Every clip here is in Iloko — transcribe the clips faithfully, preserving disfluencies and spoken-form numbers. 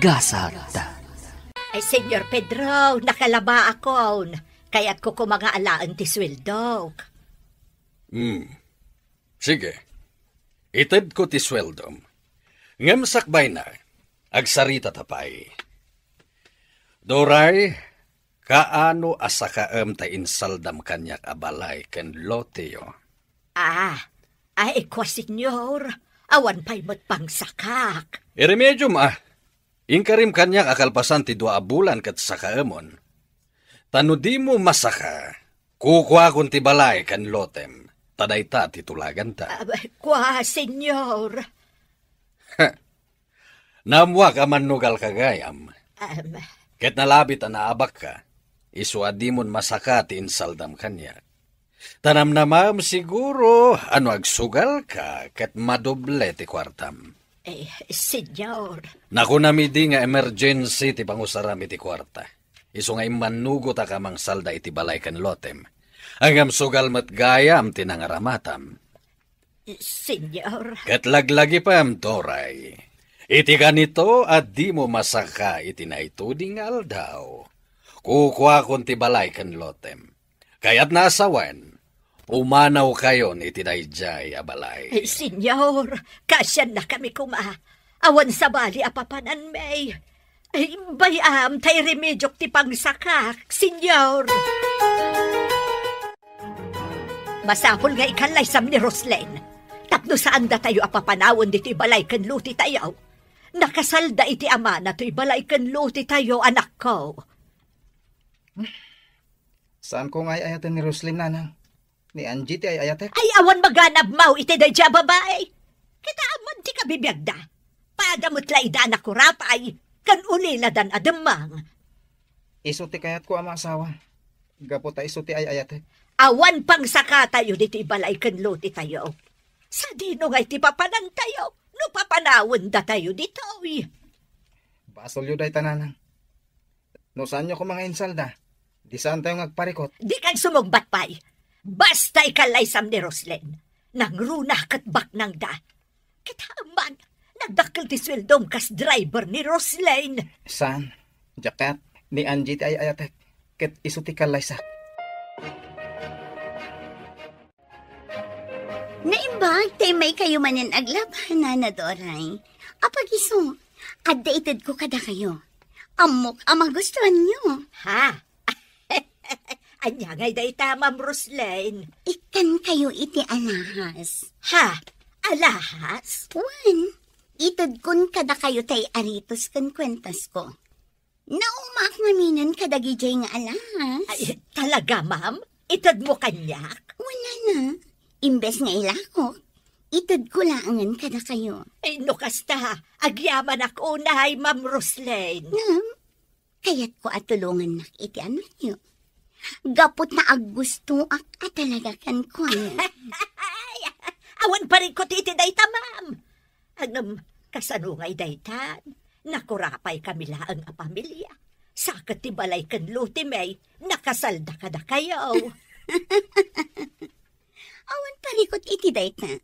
Gasat. Ay, Senyor Pedro, nakalabaakon. Kayatko koma nga alaen ti sueldok. Hmm. Sige. Itedko ti sueldom. Ngem sakbayna, agsaritata pay. Doray, kaano a sakaem ta insaldam kaniak a balay ken loteyo? Ah, ay, kua, Senyor. Awan pay met pangsakak. Iremediom, a. Inkarim kaniak a kalpasan ti dua a bulan ket sakaemon. Ta no dimo masaka, kukuakon ti balay ken lotem, ta dayta ti tulaganta. Ah, kua, Senyor. Naammoak a mannugalka gayam. Em. Ket nalabit a naabakka, isu a dimon masaka ti insaldam kaniak. Ta namnamaem siguro a no agsugalka ket madoble ti kuartam. Eh, Senyor. Nakunam idi nga emergency ti pangusaram iti kuarta. Isu nga immannugotak a mangsalda iti balay ken lotem. Ngem sugal met gayam ti nangaramatam. Senyor. Ket laglagipem, Doray. Iti kanito a dimo masaka iti naituding nga aldaw, kukuakon ti balay ken lotem. Kayatna a sawen, pumanawkayon iti daydiay a balay. Ay, Senyor, kaasiannakami koma. Awan sabali a papananmi. Ay, bay-am ta iremediok ti pangsakak, Senyor. Masapul nga ikallaysam ni Roslyn. Tapno saan datayo a papanawen ditoy balay ken lotetayo. Nakasalda iti amana toy balay ken lotetayo, anakko. Saanko nga ay-ayaten ni Roslyn, nanang. Ni Angie ti ay-ayatek. Ay, awan maganabmaw iti daydiay a babai. Kitaem man ti kabibiagda. Pada met la ida a nakurapay, ken uliladan a demmang. Isu ti kayatko a maasawa. Gapu ta isu ti ay-ayatek. Awan pangsakatayo ditoy balay ken lotetayo. Sadino ngay ti papanantayo no papanawendatayo ditoy? Basolyo dayta, nanang. No saanyo koma nga insalda, di saantayo nga agparikot. Dika agsumungbat pay. Basta ikallaysam ni Roslyn. Nangruna ket baknangda. Kitaem man, nagdakkel ti sueldom kas driver ni Roslyn. Saan? Diak kayat, ni Angie ti ay-ayatek, ket isu ti kallaysak. Naimbag ta immaykayo manen aglaba, Nana Doray. Apag-isu, adda itedko kadakayo. Ammok a magustuanyo. Ha? Ania ngay dayta, Ma'am Roslyn? Ikkankayo iti alahas. Ha? Alahas? Wen, itedkon kadakayo tay aritos ken kuentasko. Naumaak ngaminen kadagidiay nga alahas. Ay, talaga, ma'am? Itedmo kaniak? Wala na. Imbes nga ilakok, itedko laengen kadakayo. Ay, no kasta, agyamanak unay, Ma'am Roslyn. Ngem, kayatko a tulongannak iti anakyo. Gapu ta aggustoak a talaga kenkuana. Ay, awan parikut iti dayta, ma'am. Ngem, kasano ngay daytan? Nakurapaykami laeng a pamilia. Sa ket ti balay ken lotemi, nakasalda kadakayo. Awan parikut iti dayta.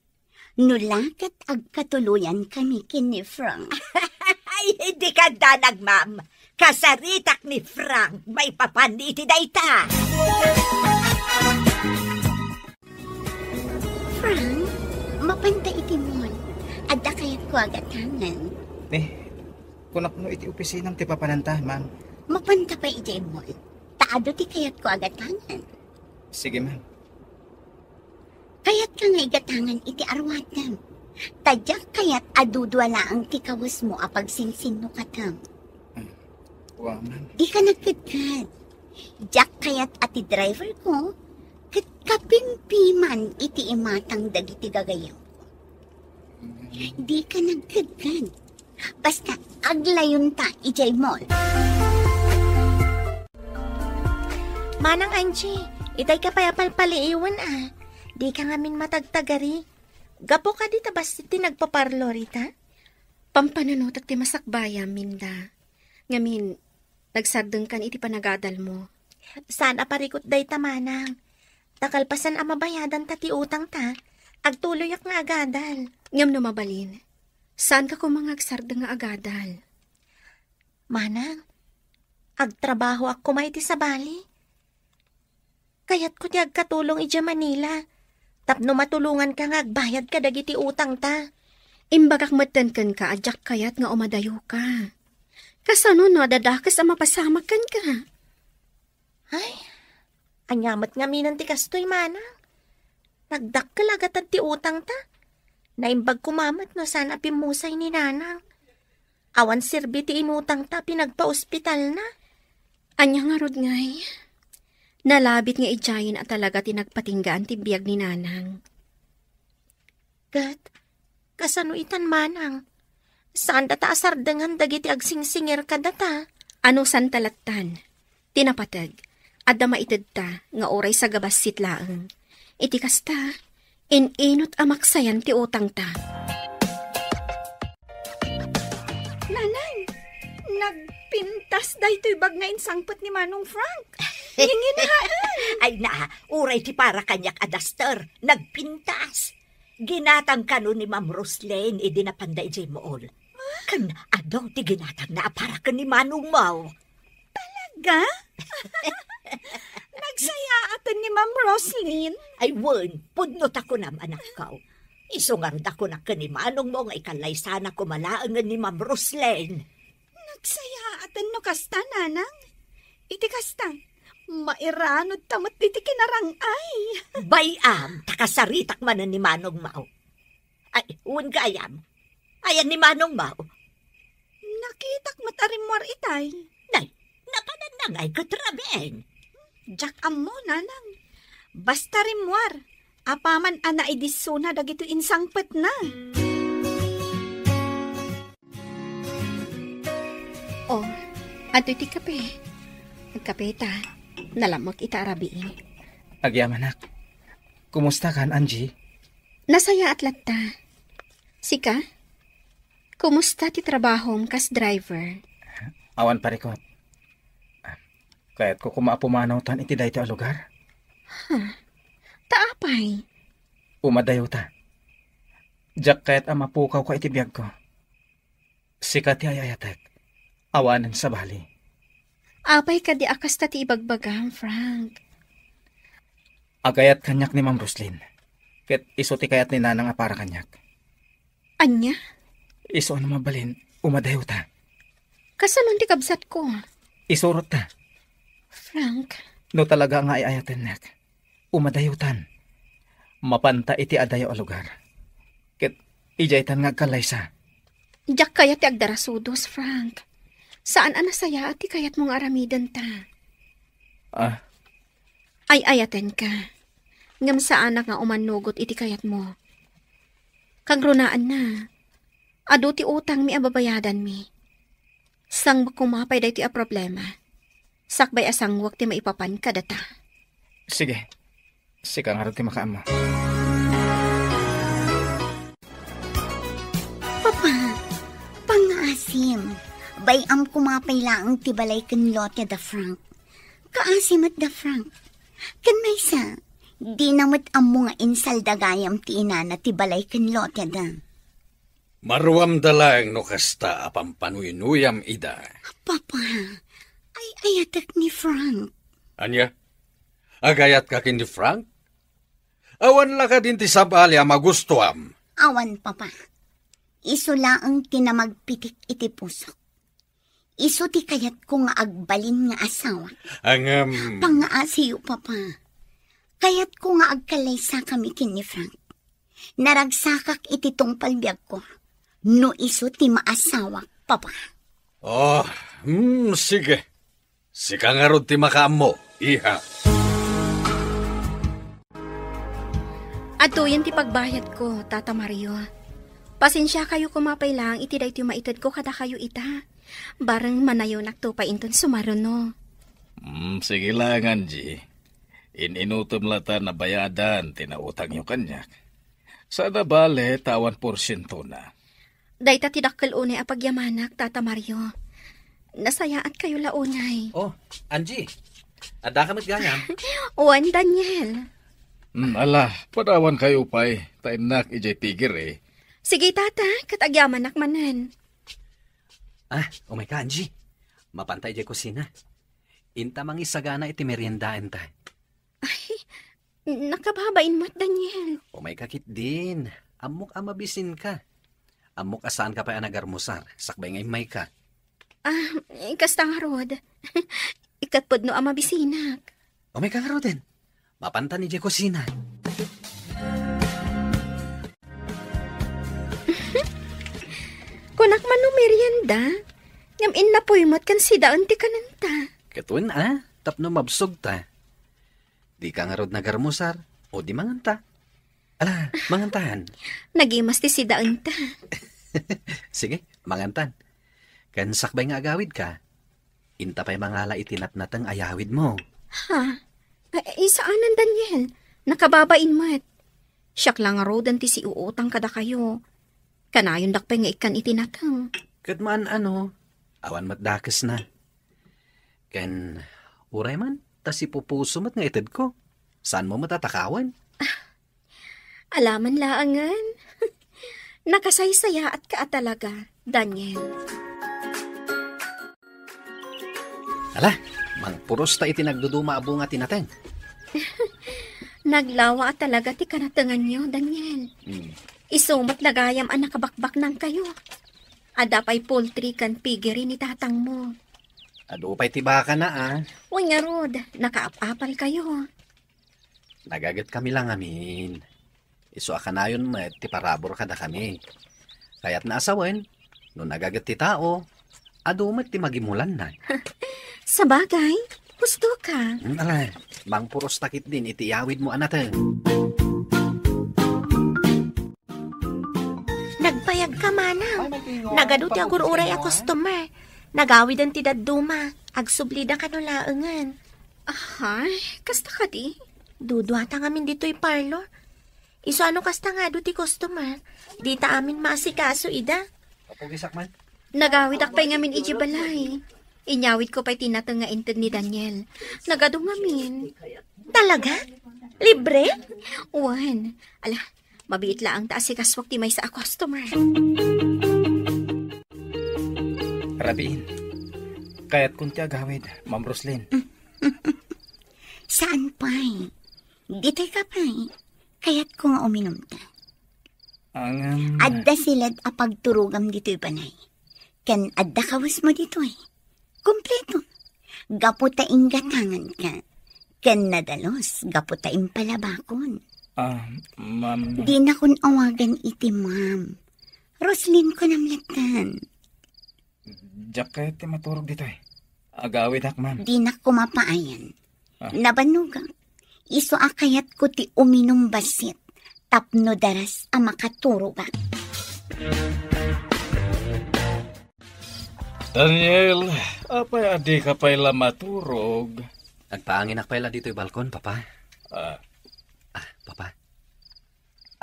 No la ket agkatuloyankami ken ni Frank. Ay, dika agdanag, ma'am. Kasaritak ni Frank maipapan iti dayta. Frank, mapanta iti mall. Adda kayatko a gatangen. Eh, kunak no iti opisinam ti papananta, ma'am. Mapanta pay idiay mall. Ta adu ti kayatko a gatangen. Sige, ma'am. Kayatka nga igatangan iti aruatem. Ta diak kayat a dudua laeng ti kawesmo a pagsinsinnukatem. Hmm. Wa, ma'am. Dika nagkedked. Diak kayat a ti driverko ket kapimpiman iti imatang dagiti gagayyemko. Dika nagkedked. Basta, aglayonta idiay mall. Manang Angie, itay ka pay a palpaliiwen a. Dika ngamin matagtagari. Gapu kadi ta bassit ti nagpaparlo rita? Pampanunotek ti masakbayam, Minda. Ngamin, nagsardengkan iti panagadalmo. Saan a parikut dayta, manang. Ta kalpasan a mabayadanta ti utangta, agtuloyak nga agadal. Ngem no mabalin, saanka koma nga agsardeng nga agadal. Manang, agtrabahoak koma iti sabali. Kayatko ti agkatulong idiay Manila tapno matulonganka nga agbayad kadagiti utangta. Imbagak metten kenka a diak kayat nga umadayoka. Kasano no adda dakes a mapasamak kenka? Ay, ania met ngamin ti kastoy, Manang? Nagdakkel a gatad ti utangta. Naimbag koma met no saan a pimmusay ni Nanang. Awan serbi ti inutangta a pinagpaospitalna. Ania ngarud ngay? Nalabit nga idiayen a talaga ti nagpatinggaan ti biag ni Nanang. Ket, kasano itan, Manang? Saanda ta a sardengan dagiti agsingsingir kadata. Anusanta lattan? Ti napateg, adda maitedta nga uray sagabassit laeng. Iti kasta, in-inut a maksayan ti utangta. Nanang, nagpintas daytoy bag nga insangpet ni Manong Frank. Nginginaen. Ay na, uray ti para kaniak a duster, nagpintas. Ginatang kano ni Ma'am Roslyn idi napanda idiay Mool. Ken adu ti ginatangna a para ken ni Manong Mau. Talaga? Nagsayaaten ni Ma'am Roslyn? Ay wen, pudno ta kunam, anakko. Isu ngarud a kunak ken ni Manong Mau nga ikallaysana koma laengen ni Ma'am Roslyn. Nagsayaaten no kasta, Nanang. Iti kasta, mairanod ta met iti kinarang-ay. Bay-am, ta kasaritak manen ni Manong Mau. Ay, wen gayam. Ayan ni Manong Mau. Nakitak met a rimmuar itay. Nay, napananna ngay ket rabiin. Diak ammo, Nanang. Basta rimmuar, apaman a naidissona dagitoy insangpetna. Oh, adtoy ti kape. Agkape ta. Nalammek ita a rabii. Agyamanak. Kumusta kan, Angie? Nasayaat latta. Sika? Kumusta ti trabahom kas driver? Awan parikot. Kayatko koma a pumanawtan iti daytoy a lugar. Huh. Ta apay? Umadayota. Diak kayat a mapukawka iti biagko. Sika ti ay-ayatek. Awanen sabali. Apay kadi a kasta ti ibagbagam, Frank? Agayat kaniak ni Ma'am Roslyn. Ket isu ti kayat ni Nanang a para kaniak. Ania? Isu a no mabalin, umadayota. Kasano ti kabsatko? Isurotta. Frank. No talaga nga ay-ayatennak, umadayotan. Mapanta iti adayo a lugar. Ket idiaytan nga agkallaysa. Diak kayat ti agdarasudos, Frank. Saan a nasayaat ti kayatmo nga aramidenta. Ah? Ay-ayatenka. Ngem saanak nga umannugot iti kayatmo. Kagrunaanna, adu ti utangmi a babayadanmi. Sanguek koma pay daytoy a problema. Sakbay a sanguek ti maipapan kadata. Sige. Sika ngarud ti makaammo. Papa, pangngaasim. Bay-am koma pay laeng ti balay ken lote da Frank. Kaasi met da Frank. Ken maysa, dina met ammo nga insalda gayam ti inana ti balay ken lote da. Maruamda laeng no kasta a pampanuynuyam ida. Papa, ay-ayatek ni Frank. Ania? Agayatka ken ni Frank? Awan la kadin ti sabali a magustuam? Awan, Papa. Isu laeng ti namagpitik iti pusok. Isu ti kayatko nga agbalin nga asawa. Ngem, pangngaasiyo, Papa. Kayatko nga agkallaysakami ken ni Frank. Naragsakak iti tungpal biagko. No isu ti maasawak, Papa. Oh, hmm, sige. Sika ngarud ti makaammo, iha. Adtoyen ti pagbayadko, Tata Mario. Pasensiakayo koma pay laeng iti daytoy maitedko kadakayo ita. Bareng manayonakto pay inton sumaruno. Hmm, sige laeng, Angie. In-inutem latta a bayadan ti nautangyo kaniak. Saan a bale ta awan porsientona. Dayta ti dakkel unay a pagyamanak, Tata Mario. Nasayaatkayo la unay. Oh, Angie, addaka met gayam? Wen, Daniel. Hmm, ala, padawankayo pay, ta innak idiay pigiri. Sige, Tata, ket agyamanak manen. Ah, umayka, Angie. Mapanta idiay kusina. Inta mangisagana iti meriendaenta. Ay, nakababain met, Daniel. Umayka ketdin. Ammok a mabisinka. Ammok a saanka pay a nagarmusar, sakbay nga immayka. Ah, kasta ngarud. Iket pudno a mabisinak. Umayka ngaruden. Mapantan idiay kusina. Kunak man no merienda, ngem innapuy met ken sidaen ti kanenta. Ket wen a, tapno mabsogta. Dika ngarud nagarmusar, o di manganta. Ala, mangantan. Nagimas ti sidaenta. Sige, mangantan. Ken sakbay nga agawidka, inta pay mangala iti natnateng a yawidmo. Ha? Ay, saanen, Daniel. Nakababain met. Siak la ngaruden ti siuutang kadakayo. Kanayondak pay nga ikkan iti nateng. Ket maan-ano, awan met dakesna. Ken uray man, ta sipupuso met nga itedko. Saanmo met a takawen? Alaman laengen. Nakasaysayaatka a talaga, Daniel. Ala, mangpurosta iti nagduduma a bunga ti nateng. Naglawa a talaga ti kanatenganyo, Daniel. Hmm. Isu met la gayam a nakabakbaknangkayo. Adda pay poultry ken piggery ni tatangmo. Adu pay ti bakana, a. Wen ngarud, nakaap-apalkayo. Nagagetkami la ngamin. Isu a kanayon met ti parabur kadakami. Kayatna a sawen, no nagaget ti tao, adu met ti magimulanna. Sabagay, husto ka. Hmm, ala, mangpurosta ketdin iti yawidmo a nateng. Nagpayagka, manang. Nagadu ti agur-uray a customer. Nagawiden ti dadduma. Agsublida kano laengen. Ahay, kasta kadi? Duduata ngamin ditoy parlor. Isu a no kasta nga adu ti customer, dita amin maasikaso ida. Apo, gisak man. Nagawidak pay ngamin idiay balay. Inyawidko pay ti nateng nga inted ni Daniel. Nagadu ngamin. Talaga? Libre? Wen. Ala, mabiit laeng ta asikasuak ti maysa a customer. Rabiin, kayatkon ti agawid, Ma'am Roslyn. Saan pay? Ditoy ka pay. Kayatko nga uminumta. Angam. Adda silad a pagturogam ditoy balay. Ken adda kawesmo ditoy. Kompleto. Gapu ta inggatanganka. Ken nadalus gapu ta impalabakon. Ah, ma'am. Dinakon awagan iti ma'am. Roslyn ko namlatan. Diak kayat ti maturog ditoy. Agawidak, ma'am. Dinak koma paayan. Ah. Nabannogak. Isu a kayatko ti uminum bassit tapno daras a makaturogak. Daniel, apay a dika pay la maturog? Agpaanginak pay la ditoy balkon, Papa. Ah. Ah, Papa.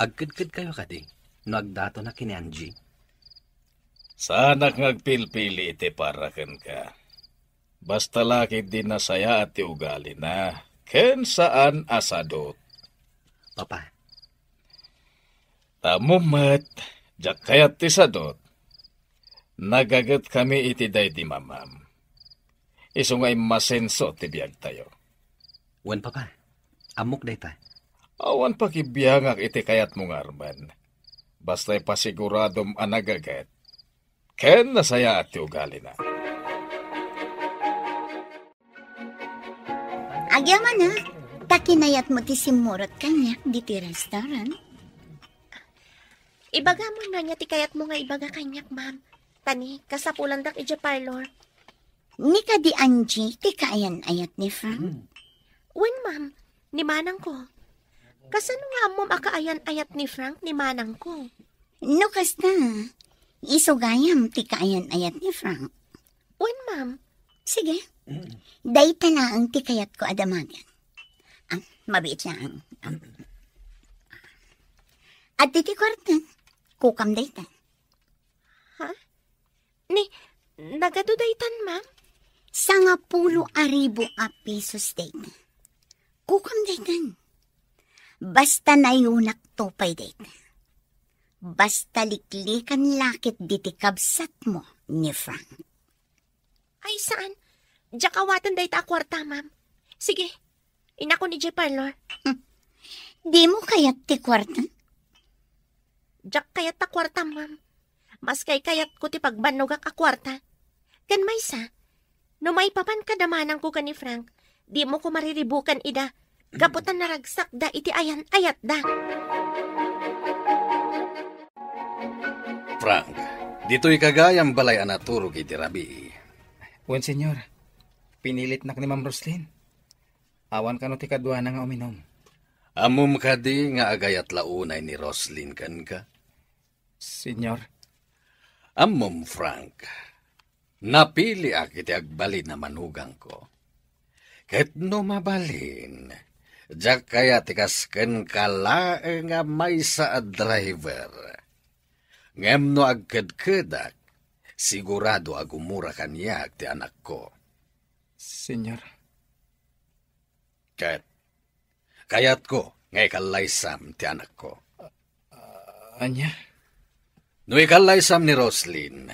Agkedkedkayo kadi no agdatonak ken ni Angie? Saanak nga agpilpili iti para kenka. Basta la ketdi nasayaat ti ugalina, ken saan a sadut. Papa. Ammom met, diak kayat ti sadut. Nagagetkami iti daydi mamam. Isu nga immasenso ti biagtayo. Wen, Papa. Ammok dayta. Awan pakibiangak iti kayatmo nga armen. Basta ipasiguradom a nagaget ken nasayaat ti ugalina. Agyamanak, ta kinayatmo ti simmurot kaniak ditoy restaurant. Ibagam no ania ti kayatmo nga ibaga kaniak, ma'am. Ta ni, kasapulandak idiay parlor. Ni kadi Angie ti kaayan-ayat ni Frank? Hmm. Wen, ma'am. Ni manangko. Kasano nga ammom a kaayan-ayat ni Frank ni manangko? No kasta, isu gayam ti kaayan-ayat ni Frank. Wen, ma'am. Sige. Mm. Dayta laeng ti kayatko a damagen. Ah, mabiit laeng. Ah. Adda ti kuarta. Kukam dayta. Ha? Ni, nagadu daytan, ma'am? Sangapulo a ribu a pesos dayta. Kukam daytan. Basta nayonakto pay dayta. Basta liklikan la ketdi ti kabsatmo ni Frank. Ay, Saan? Diak awaten dayta a kuarta, ma'am. Sige, inakon idiay parlor. Hmm. Dimo kayat ti kuarta? Diak kayat ta kuarta, ma'am. Mas kaykayatko ti pagbannogak a kuarta. Ken maysa, no maipapan kadamananko ken ni Frank, dimo ko mariribukan ida, gapu ta naragsakda iti ayan-ayatda. Frank, ditoy ka gayam balay a naturog iti rabii. Wen, Señor. Pinilitnak ni Ma'am Roslyn. Awan kano ti kaduana nga uminum. Ammom kadi nga agayat la unay ni Roslyn kenka? Señor. Ammom, Frank, napiliak iti agbalin a manugangko. Ket no mabalin, diak kayat ti kas kenka laeng a maysa a driver. Ngem no agkedkedak, sigurado a gumura kaniak ti anakko. Señor. Ket kayatko nga ikallaysam ti anakko. Ah, ania? No ikallaysam ni Roslyn,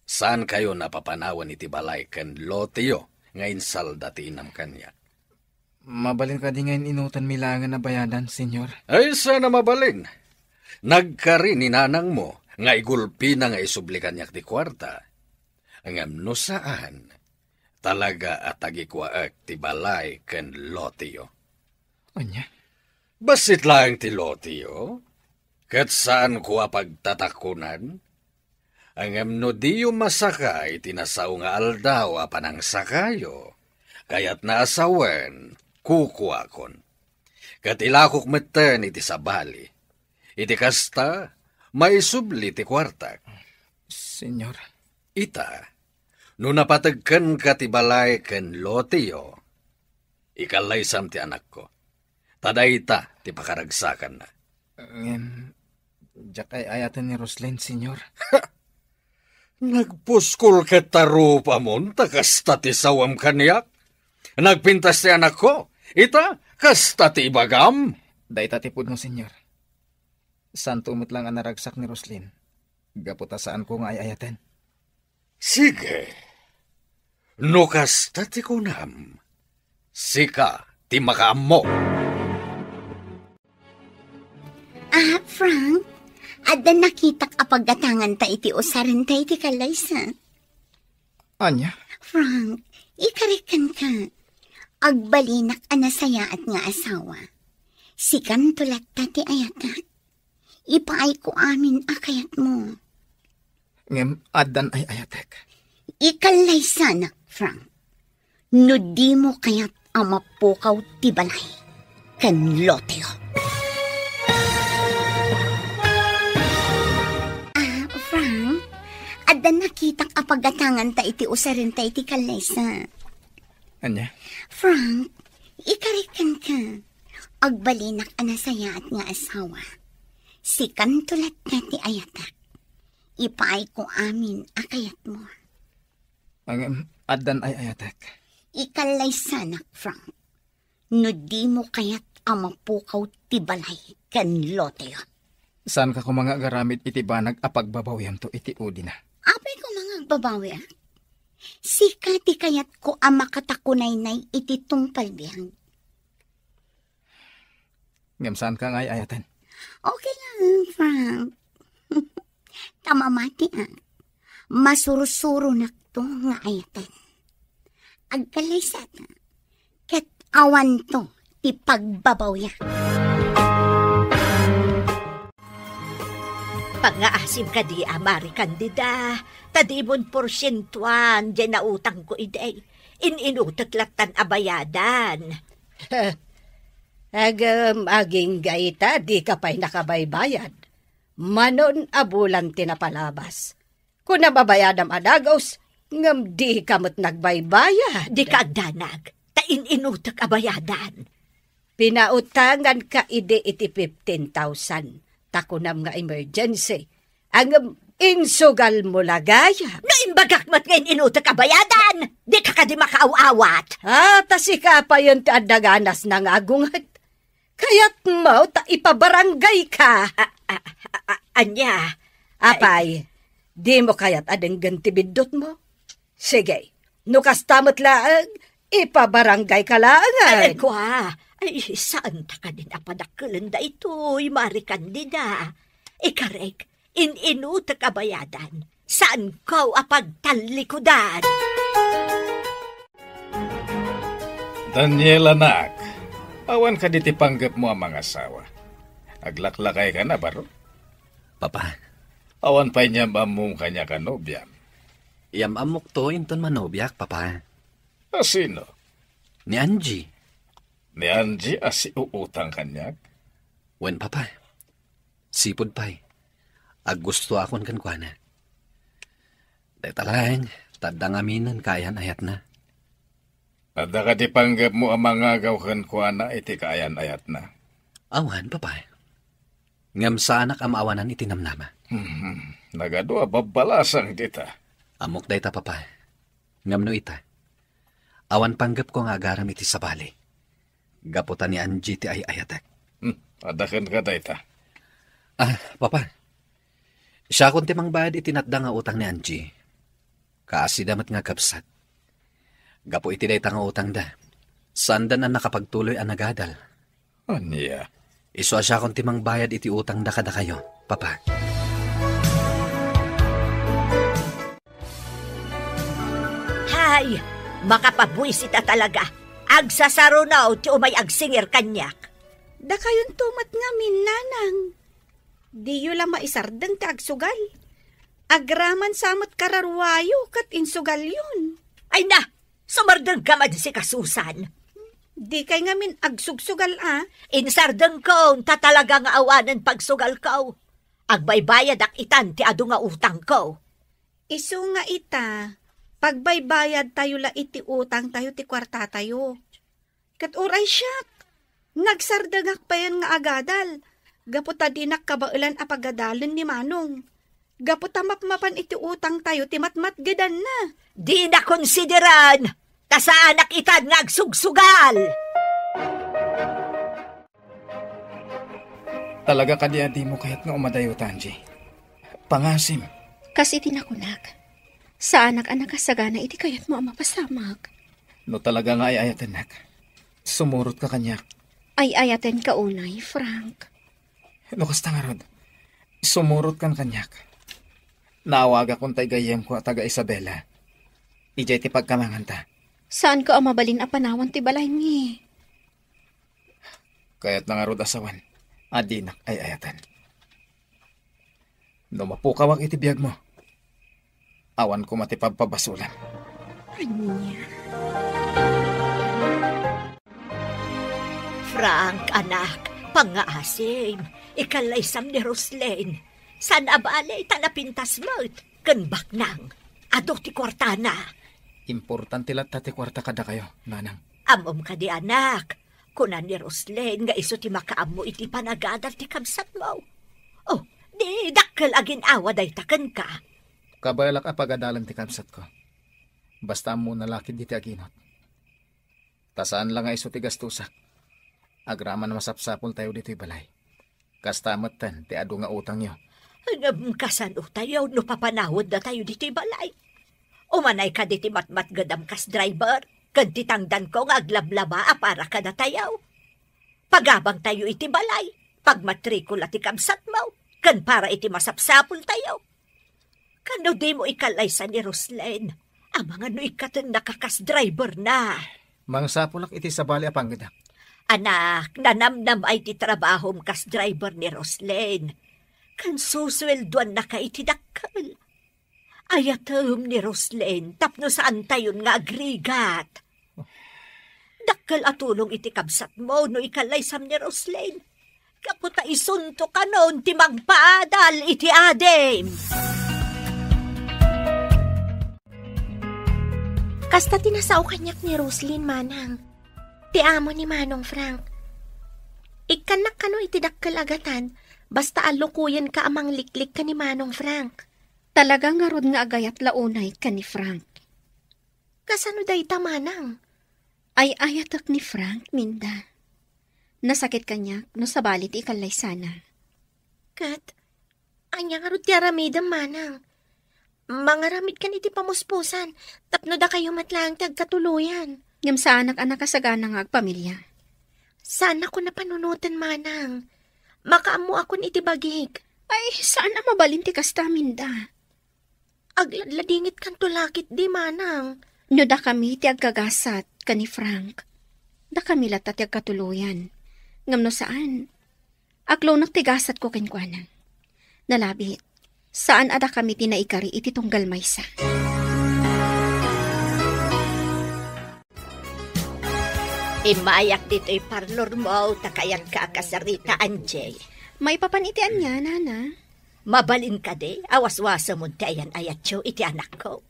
saankayon a papanawen iti balay ken loteyo nga insalda ti inam kaniak. Mabalin kadi nga in-inutanmi laengen a bayadan, Señor? Ay, saan a mabalin. Nagkari ni nanangmo nga igulpina nga isubli kaniak ti kuarta. Ngem no saan, talaga a tagikuaek ti balay ken loteyo. Ania? Bassit laeng ti loteyo, ket saanko a pagtatakunan. Ngem no diyo masaka iti nasao nga aldaw a panangsakayo, kayatna a sawen, kukuakon. Ket ilakok metten iti sabali. Iti kasta, maisubli ti kuartak. Señor. Ita, no napateg kenka ti balay ken loteyo, ikallaysam ti anakko. Ta dayta ti pakaragsakanna. Ngem, diak ay-ayaten ni Roslyn, Señor. Nagpuskol ket ta rupamon ta kasta ti sawam kaniak. Nagpintas ti anakko. Ita, kasta ti ibagam. Dayta ti pudno, Señor. Saanto met lang a naragsak ni Roslyn, gapu ta saanko nga ay-ayaten. Sige. No kasta ti kunam, sika ti makaammo. Ah, Frank, adda nakitak a paggatanganta iti usarenta iti kallaysa. Ania? Frank, ikarik kenka. Agbalinak a nasayaat nga asawa. Sikanto latta ti ayatak. Ipaayko amin a kayatmo. Ngem addan ay-ayatek. Ikallaysanak, Frank. No dimo kayat a mapukaw ti balay ken loteyo. Ah, Frank, adda nakitak a paggatanganta iti usarenta iti kallaysa. Ania? Frank, ikarik kenka. Agbalinak a nasayaat nga asawa. Sikanto latta ti ayatak. Ipaayko amin a kayatmo. Ngem addan ay-ayatek. Ikallaysanak, Frank. No dimo kayat a mapukaw ti balay ken loteyo. Saanka koma nga agaramid iti banag a pagbabawiamto iti udina? Apay koma nga agbabawiak? Sika ti kayatko a makatakunaynay iti tungpal biag. Ngem saanka nga ay-ayaten? Okay lang, Frank. Ta mamatiak, masursuronakto nga ayaten. Agkallaysata, ket awanto ti pagbabawiak. Pangngaasim kadi a Mari Candida, ta dimon porsientuan diay nautangko idi. In-inutek lattan a bayadan. Agem, agingga ita, dika pay nakabaybayad. Manon a bulan ti napalabas. Kunam a bayadam a dagus, ngem dika met nagbaybayad. Dika agdanag, ta in-inutek a bayadan. Pinautanganka idi iti fifteen thousand, ta kunam nga emergency. Ngem insugalmo la gayam. No imbagak met nga in-inutek a bayadan, dika kadi makaaw-awat. Ah, ta sika payen ti adda ganasna nga agunget. Kayatmo ta ipabarangayka. A-, a-, a-, a-, ania? Apay, dimo kayat a denggen ti biddutmo? Sige, No kasta met laeng, ipabarangay ka laeng. Ay, ay, kua. Ay, saan ta kadin a padakkelen daytoy, Mari Candida? Ikarek, in-inutek a bayadan. Saanko a pagtallikudan. Daniel, anak, awan kadi ti panggepmo a mangasawa? Aglaklakay ka na, baro? Papa. Awan pay inyam-ammom kaniak a nobiam? Iyam-ammokto inton manobiak, Papa. A sino? Ni Angie. Ni Angie a siuutang kaniak? Wen, Papa. Sipud pay, aggustoakon kenkuana. Dayta laeng, ta adda ngaminen kaayan-ayatna. Adda kadi panggepmo a mangagaw kenkuana iti kaayan-ayatna? Awan, Papa. Ngem saanak a maawanan iti namnama. Hmm, nagadu a babbalasang dita. Ammok dayta, Papa. Ngem no ita, awan panggepko nga agaram iti sabali. Gapu ta ni Angie ti ay-ayatek. Hmm, adda kenka dayta. Ah, Papa, siakon ti mangbayad iti natda nga utang ni Angie. Kaasida met nga kabsat. Gapu iti dayta nga utangda, saanda a nakapagtuloy a nagadal. Ania? Isu a siakon ti mangbayad iti utangda kadakayo, Papa. Hay, makapabuisit a talaga. Agsasaruno ti umay agsingir kaniak. Dakayonto met ngamin, nanang. Diyo la maisardeng ti agsugal. Agraman sa met kararuayo ket insugalyon. Ay na, sumardengka man sika, Susan. Dikay ngamin agsugsugal a. Insardengko, ta talaga nga awanen pagsugalko. Agbaybayadak itan ti adu nga utangko. Isu nga ita, pagbaybayadtayo la iti utangtayo ti kuartatayo. Ket uray siak, nagsardengak payen nga agadal, gapu ta dinak kabaelan a pagadalen ni Manong. Gapu ta mapmapan iti utangtayo ti matmatgedanna. Dina konsideran, ta saanak itan nga agsugsugal. Talaga kadi a dimo kayat nga umadayo, Angie? Pangasim. Kas iti nakunak, saanak a nakasagana iti kayatmo a mapasamak. No talaga nga ay-ayatennak, sumurotka kaniak. Ay-ayatenka unay, Frank. No kasta ngarud, sumurotkan kaniak. Naawagakon tay gayyemko a taga Isabela. Idiay ti pagkamanganta. Saanko a mabalin a panawan ti balaymi? Kayatna ngarud a sawen a dinak ay-ayaten. No mapukawak iti biagmo, awan koma ti pagpabasulam. Ania? Frank, anak, pangngaasim, ikallaysam ni Roslyn. Saan a bale ta napintas met ken baknang. Adu ti kuartana. Importante latta ti kuarta kadakayo, nanang. Ammom kadi, anak? Kuna ni Roslyn nga isu ti makaammo iti panagadal ti kabsatmo. Oh, di dakkel a gin-awa dayta kenka. Kabaelak a pagadalen ti kabsatko. Basta ammona la ketdi ti aginot. Ta saan la nga isu ti gastosak. Agraman a masapsapultayo ditoy balay. Kasta metten ti adu nga utangyo. Ngem kasanotayo no papanawaddatayo ditoy balay? Umanay kadi ti matmatgedam kas driver, ken ti tangdanko nga aglablaba a para kadatayo. Pagabangtayo iti balay, pagmatrikula ti kabsatmo, ken para iti masapsapultayo. Kano dimo ikallaysa ni Roslyn? Amangan no ikkatennaka kas driver na. Mangsapulak iti sabali a pangngedak. Anak, nanamnam ay ti trabahom kas driver ni Roslyn. Kan susuelduannaka iti dakkel. Ayatem ni Roslyn tapno saantayon nga agrigat. Dakkel a tulong iti kabsatmo no ikallaysam ni Roslyn. Gapu ta isunto kanon ti mangpaadal iti adim. Kasta ti nasao kaniak ni Roslyn, manang. Ti amo ni Manong Frank. Ikkannak kano iti dakkel a gatan, basta allukoyenka a mangliklik ken ni Manong Frank. Talaga ngarud nga agayat la unay ken ni Frank. Kasano dayta, manang? Ay-ayatek ni Frank, Minda. Nasakit kaniak no sabali ti ikallaysana. Ket, ania ngarud ti aramidem, manang? Mangaramidkan iti pamuspusan, tapno dakayo met laeng ti agkatuloyan. Ngem saanak a nakasagana nga agpamilia. Saanakon a panunoten, manang. Makaammoakon iti bagik. Ay, saan a mabalin ti kasta, Minda. Agladladingitkanto la ketdi, manang. No dakami ti aggagasat ken ni Frank, dakami latta ti agkatuloyan. Ngem no saan, aklonek ti gasatko kenkuana. Nalabit, saan a dakami ti naikari iti tunggal maysa. Immayak ditoy parlormo, ta kayatka a kasarita, Angie. Maipapan iti ania, Nana? Mabalin kadi a waswasemon ti ayan-ayatyo iti anakko?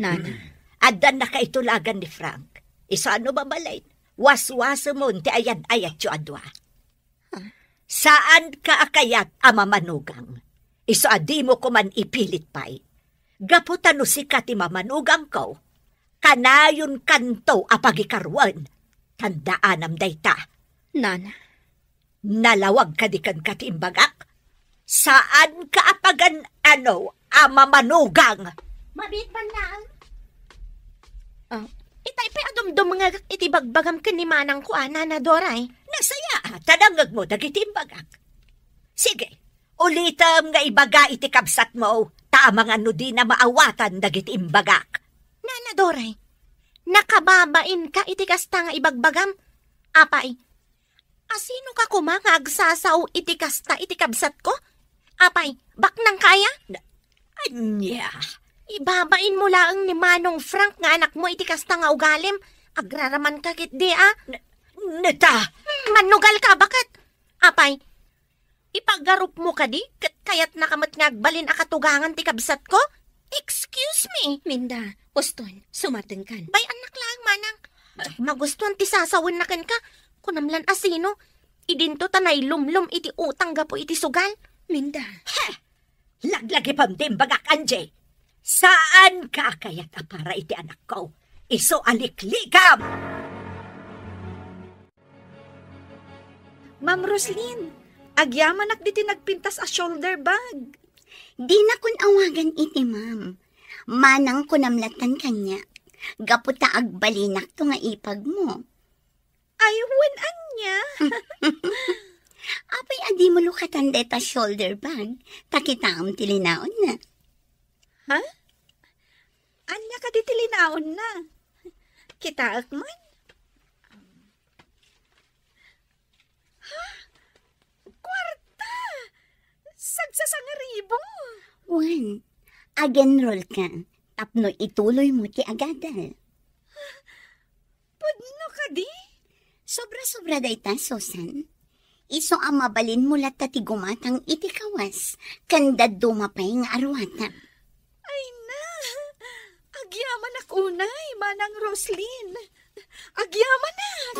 Nana. Addan nakaitulagan ni Frank. Isu a no mabalin, waswasemon ti ayan-ayatyo a dua. Saanka a kayat a mamanugang. Isu a dimo koman ipilit pay. Gapu ta no sika ti mamanugangko, kanayonkanto a pagikaruen. Tandaanam dayta. Nana. Nalawag kadi kenka ti imbagak? Saanka a pagan-ano a mamanugang. Mabiit man laeng. Ah. Itay pay a dumdumngegak iti bagbagam ken ni manangko a, Nana Doray. Nasayaat a nangngegmo dagiti imbagak. Sige, ulitem nga ibaga iti kabsatmo, ta amangan no dina maawatan dagiti imbagak. Nana Doray, nakababainka iti kasta nga ibagbagam. Apay, asinoka koma nga agsasao iti kasta iti kabsatko? Apay, baknangka aya? Na-, ania? Ibabainmo laeng ni Manong Frank nga anakmo iti kasta nga ugalim. Agraramanka ketdi a. N-, neta! Hmm, mannugalka, baket? Apay, ipagarupmo kadi ket kayatnaka met nga agbalin a katugangan ti kabsatko? Excuse me! Minda, uston, sumardenkan. Bay-annak laeng, manang. Magustuan ti sasawenna kenka. Kunam lan a sino. Idinto ta nailumlom iti utang gapu iti sugal. Minda. He! Laglagipem ti imbagak, Angie. Saanka a kayat a para iti anakko. Isu a liklikam! Ma'am Roslyn, agyamanak diti nagpintas a shoulder bag. Dinakon awagan iti ma'am. Manang kunam lattan kaniak. Gapu ta agbalinakto nga ipagmo. Ay, wen ania? Apay a dimo lukatan dayta shoulder bag, ta kitaem ti linaonna. Ha? Ania kadi ti linaonna? Kitaek man. Ha? Kuarta! Sagsasangaribu! Wen, ag-enroll ka tapno ituloy mo ti agadal. Pudno kadi? Sobra-sobra dayta, Susan. Isu a mabalin mo latta ti gumatang iti kawas, ken dadduma pay nga aruatam. Ay na! Agyamanak unay, Manang Roslyn. Agyamanak!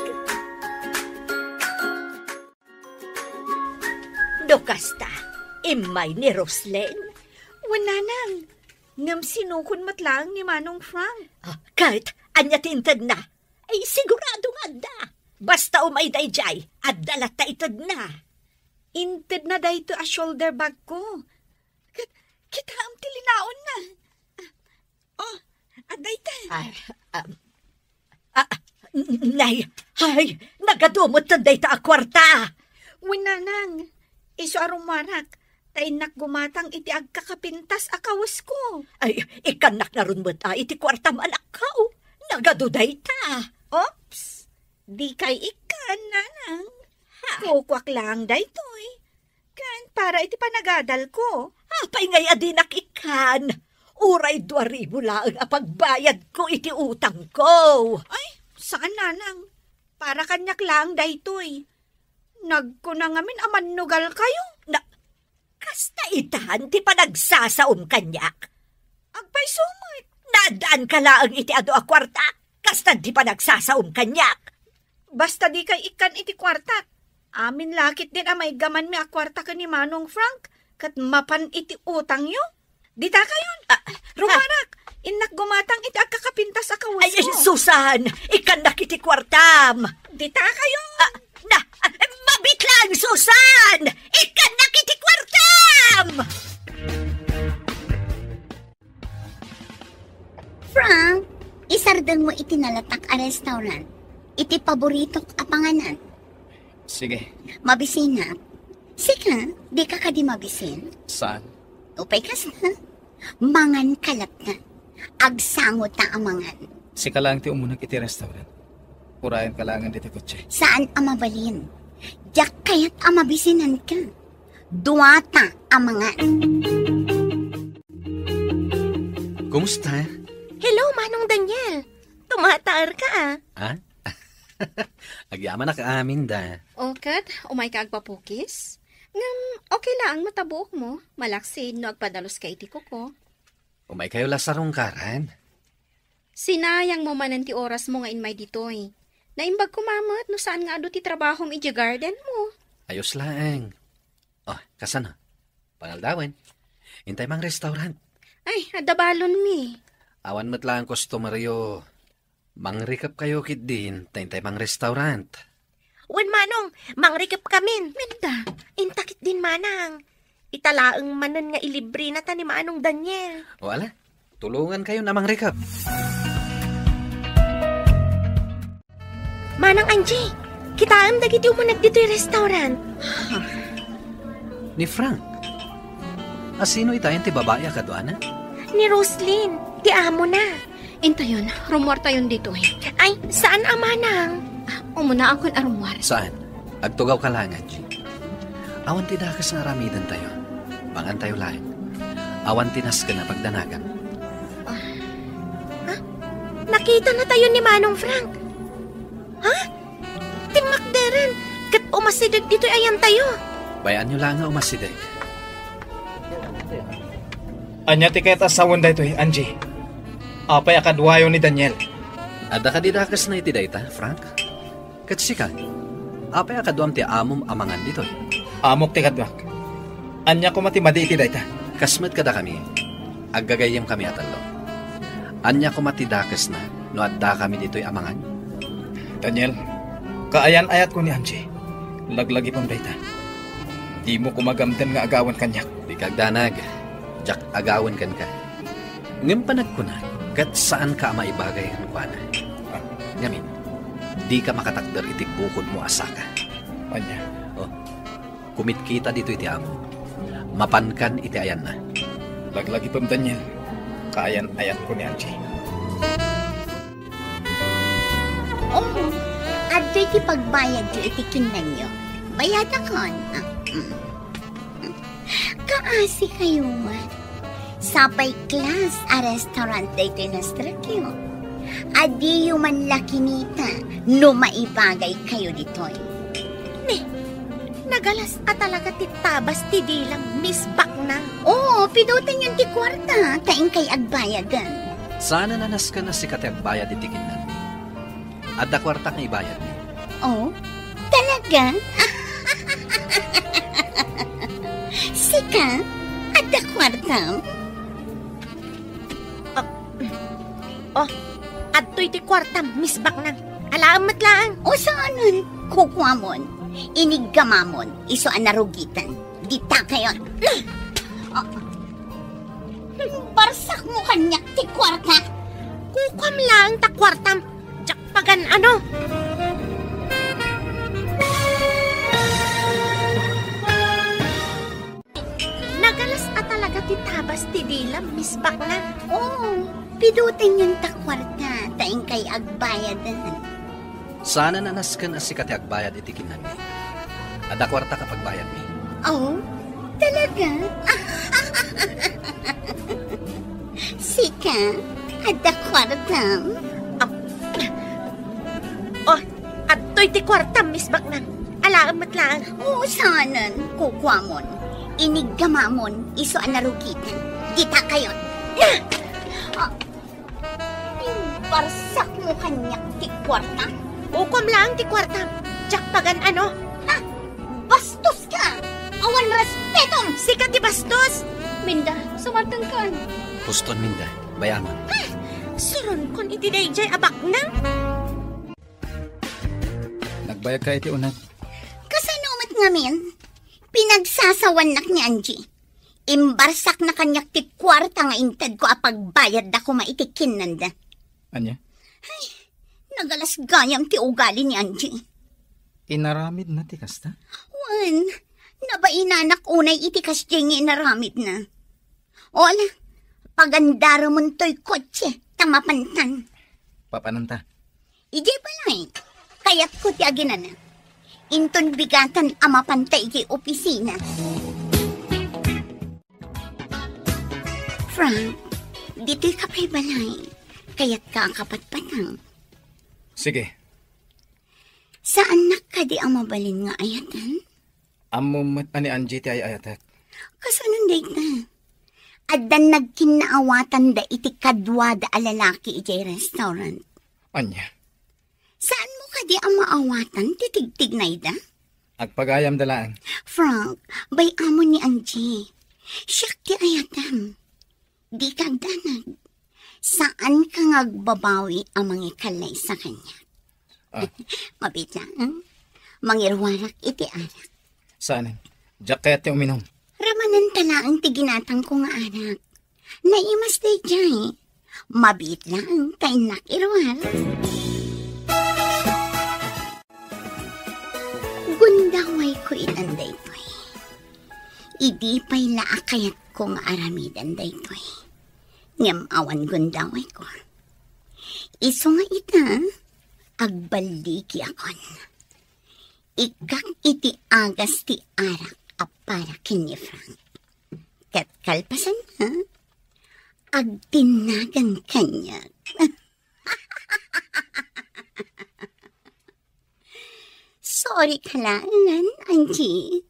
No kasta, immay ni Roslyn? Wen, nanang. Ngem sinukon met laeng ni Manong Frank. Ah, ket ania ti intedna? Ay, sigurado nga adda. Basta umay daydiay, adda latta itedna. Intedna daytoy a shoulder bag ko. Ket, kitaem ti linaonna. Oh, adda ita. Ay, um, ah, nay, ay, nagadu met dayta a kuarta. Wen, nanang, isu a rummuarak, ta innak gumatang iti agkakapintas a kawesko. Ay, ikkannak ngarud met a iti kuartam, anakko. Nagadu dayta. Oops, dikay ikkan, nanang. Ha? Kukuak laeng daytoy. Ken para iti panagadalko. Apay ngay a dinak ikkan? Uray dua ribu laeng a pagbayadko iti utangko. Ay, saan, nanang. Para kaniak laeng daytoy. Nagkuna ngamin a mannugalkayo. Na, kasta itan ti panagsasaom kaniak? Agpayso met. Naaddaan ka laeng iti adu a kuarta, kasta ti panagsasaom kaniak. Basta dikay ikkan iti kuartak. Amin la ketdin a maiggamanmi a kuarta ken ni Manong Frank, ket mapan iti utangyo. Dita kayon. Ah, rummuarak, innak gumatang iti agkakapintas a kawesko. Ay, Susan, ikkannak iti kuartam. Dita kayon. Ah, na, ah, mabiit laeng, Susan! Ikkannak iti kuartam! Frank, isardengmo iti nalatak a restaurant, iti paboritok a panganan. Sige. Mabisinak. Sika, dika kadi mabisin? Saan? Upay kasta. Mangan ka latta. Agsango ta a mangan. Sika laeng ti umunek iti restaurant. Urayan ka laengen ditoy kotse. Saan a mabalin. Diak kayat a mabisinanka. Duata a mangan. Kumusta? Hello, Manong Daniel. Tumataer ka, ah. Ah? Agyamanak amin da. O, ket, umay ka agpapukis? Ngem, okay laeng matabuok mo, malaksid no agpadalus ka iti kuko. Umay kayo la sarungkaran. Sinayang mo manen ti oras mo nga inmay ditoy. Naimbag koma met no saan nga adu ti trabahom idiay garden mo. Ayos laeng. Oh, kasano? Pangaldawen. Intay mang restaurant. Ay, adda balon mi. Awan met laeng customer yo. Mangrikep kayo ketdin, ta intay mang restaurant. Wen, Manong, mangrikep kamin. Minda. Inta ketdin, Manang. Ita laeng manen nga ilibrena ta ni Manong Daniel. O ala, tulongan kayo a mangrikep. Manang Angie, kitaem dagiti umunek ditoy restaurant. Ni Frank? A sino itayen ti babai a kaduana? Ni Roslyn, ti amona. Intayon, rummuartayon ditoy. Ay, saan a manang? Ah, umunaakon a rummuar. Saan? Agtugaw ka laeng, Angie. Awan ti dakes nga aramidentayo. Mangantayo laeng. Awan ti nasken a pagdanagam. Ah. Ha? Nakitanatayo ni Manong Frank. Ha? Timmakderen, ket umasideg ditoy ayantayo. Bay-anyo laeng nga umasideg. Ania ti kayat a sawen daytoy, Angie? Apay a kaduayo ni Daniel? Adda kadi dakesna iti dayta, Frank? Ket sika, apay a kaduam ti amom a mangan ditoy? Amok ti kaduak. Ania koma ti madi iti dayta? Kas met kadakami, aggagayyemkami a tallo. Ania koma ti dakesna no addakami ditoy a mangan? Daniel, kaayan-ayatko ni Angie. Laglagipem dayta. Dimo koma gamden nga agawen kaniak. Dika agdanag. Diak agawen kenka. Ngem panagkunak, ket saanka a maibagay kenkuana. Ngamin, dika makatakder iti bukodmo a saka. Ania? Oh, kumitkita ditoy ti amo. Mapankan iti ayanna. Laglagipem, Daniel. Kaayan-ayatko ni Angie. Oh, adtoy ti pagbayadyo iti kinnanyo. Bayadakon. Ah, mm. Kaasi kayo met. Sapay class a restaurant daytoy nastrek yo. Adiyo man la kinita no maibagay kayo ditoy. Ne, nagalas a talaga ti tabas ti dilam, Miss Baknang. Oo, pidutenyon ti kuarta, ta inkay agbayaden. Saan a nasken a sika ti agbayad iti kinnanmi? Adda kuartak nga ibayadmi. Oh? Talaga? Sika? Adda kuartam? Ah, oh, adtoy ti kuartam, Miss Baknang. Alaem met laeng. O saanen? Kukuamon. Iniggamamon. Isu a narugiten. Dita kayon. Ah. Barsakmo kaniak ti kuarta. Kukuam laeng ta kuartam. Diak pagan-ano. Nagalas a talaga ti tabas ti dilam, Miss Baknang. Oo, pidutenyon ta kuarta, ta inkay agbayaden. Saan a nasken a sika ti agbayad iti kinnanmi. Adda kuartak a pagbayadmi. Oh, talaga? Sika, adda kuartam? Ah. Oh, adtoy ti kuartam, Miss Baknang. Alaem met laeng. Oo, saanen, kukuamon. Iniggamamon, isu a narugiten. Dita kayon. Na! Ah. Imbarsakmo kaniak ti kuarta. Kukuam laeng ti kuartam. Diak pagan-ano. Ha? Bastos ka! Awan respetom! Sika ti bastos! Minda, sumartengkan. Puston, Minda. Bay-amon. Ha? Suronkon iti daydiay a baknang. Nagbayag ka iti uneg. Kasano met ngamin? Pinagsasawannak ni Angie. Imbarsakna kaniak ti kuarta nga intedko a pagbayadda koma iti kinnanda. Ania? Ay, nagalas gayam ti ugali ni Angie. Inaramidna ti kasta? Wen, nabainanak unay iti kasdiay nga inaramidna. O ala, pagandaramon toy kotse, ta mapantan. Papananta. Idiay balay, kayatko ti aginana. Inton bigatan a mapanta idiay opisina. Frank, ditoy ka pay balay. Kayatka a kapatpatang. Sige. Saannak kadi a mabalin nga ayatan? Ammom met a ni Angie ti ay-ayatek. Kasano dayta? Addan nagkinnaawatanda iti kaduada a lalaki idiay restaurant. Ania? Saanmo kadi a maawatan ti tigtignayda? Agpagayamda laeng. Frank, bay-amon ni Angie. Siak ti ayatam. Dika agdanag. Saanka nga agbabawi a mangikalaysa kaniak. Ah. Mabiit laeng. Mangiruarak iti arak. Saan? Diak kayat ti uminum. Ramananta laeng ti ginatangko nga arak. Naimas daydiay. Mabiit laeng ta innak iruar. Gundawayko itan daytoy. Idi pay la a kayatko nga aramiden daytoy. Ngem awan gundawayko. Isu nga ita, agballigiakon. Ikkak iti agas ti arak a para ken ni Frank. Ket kalpasanna, agtinnagan kaniak. Sorry ka laengen, Angie.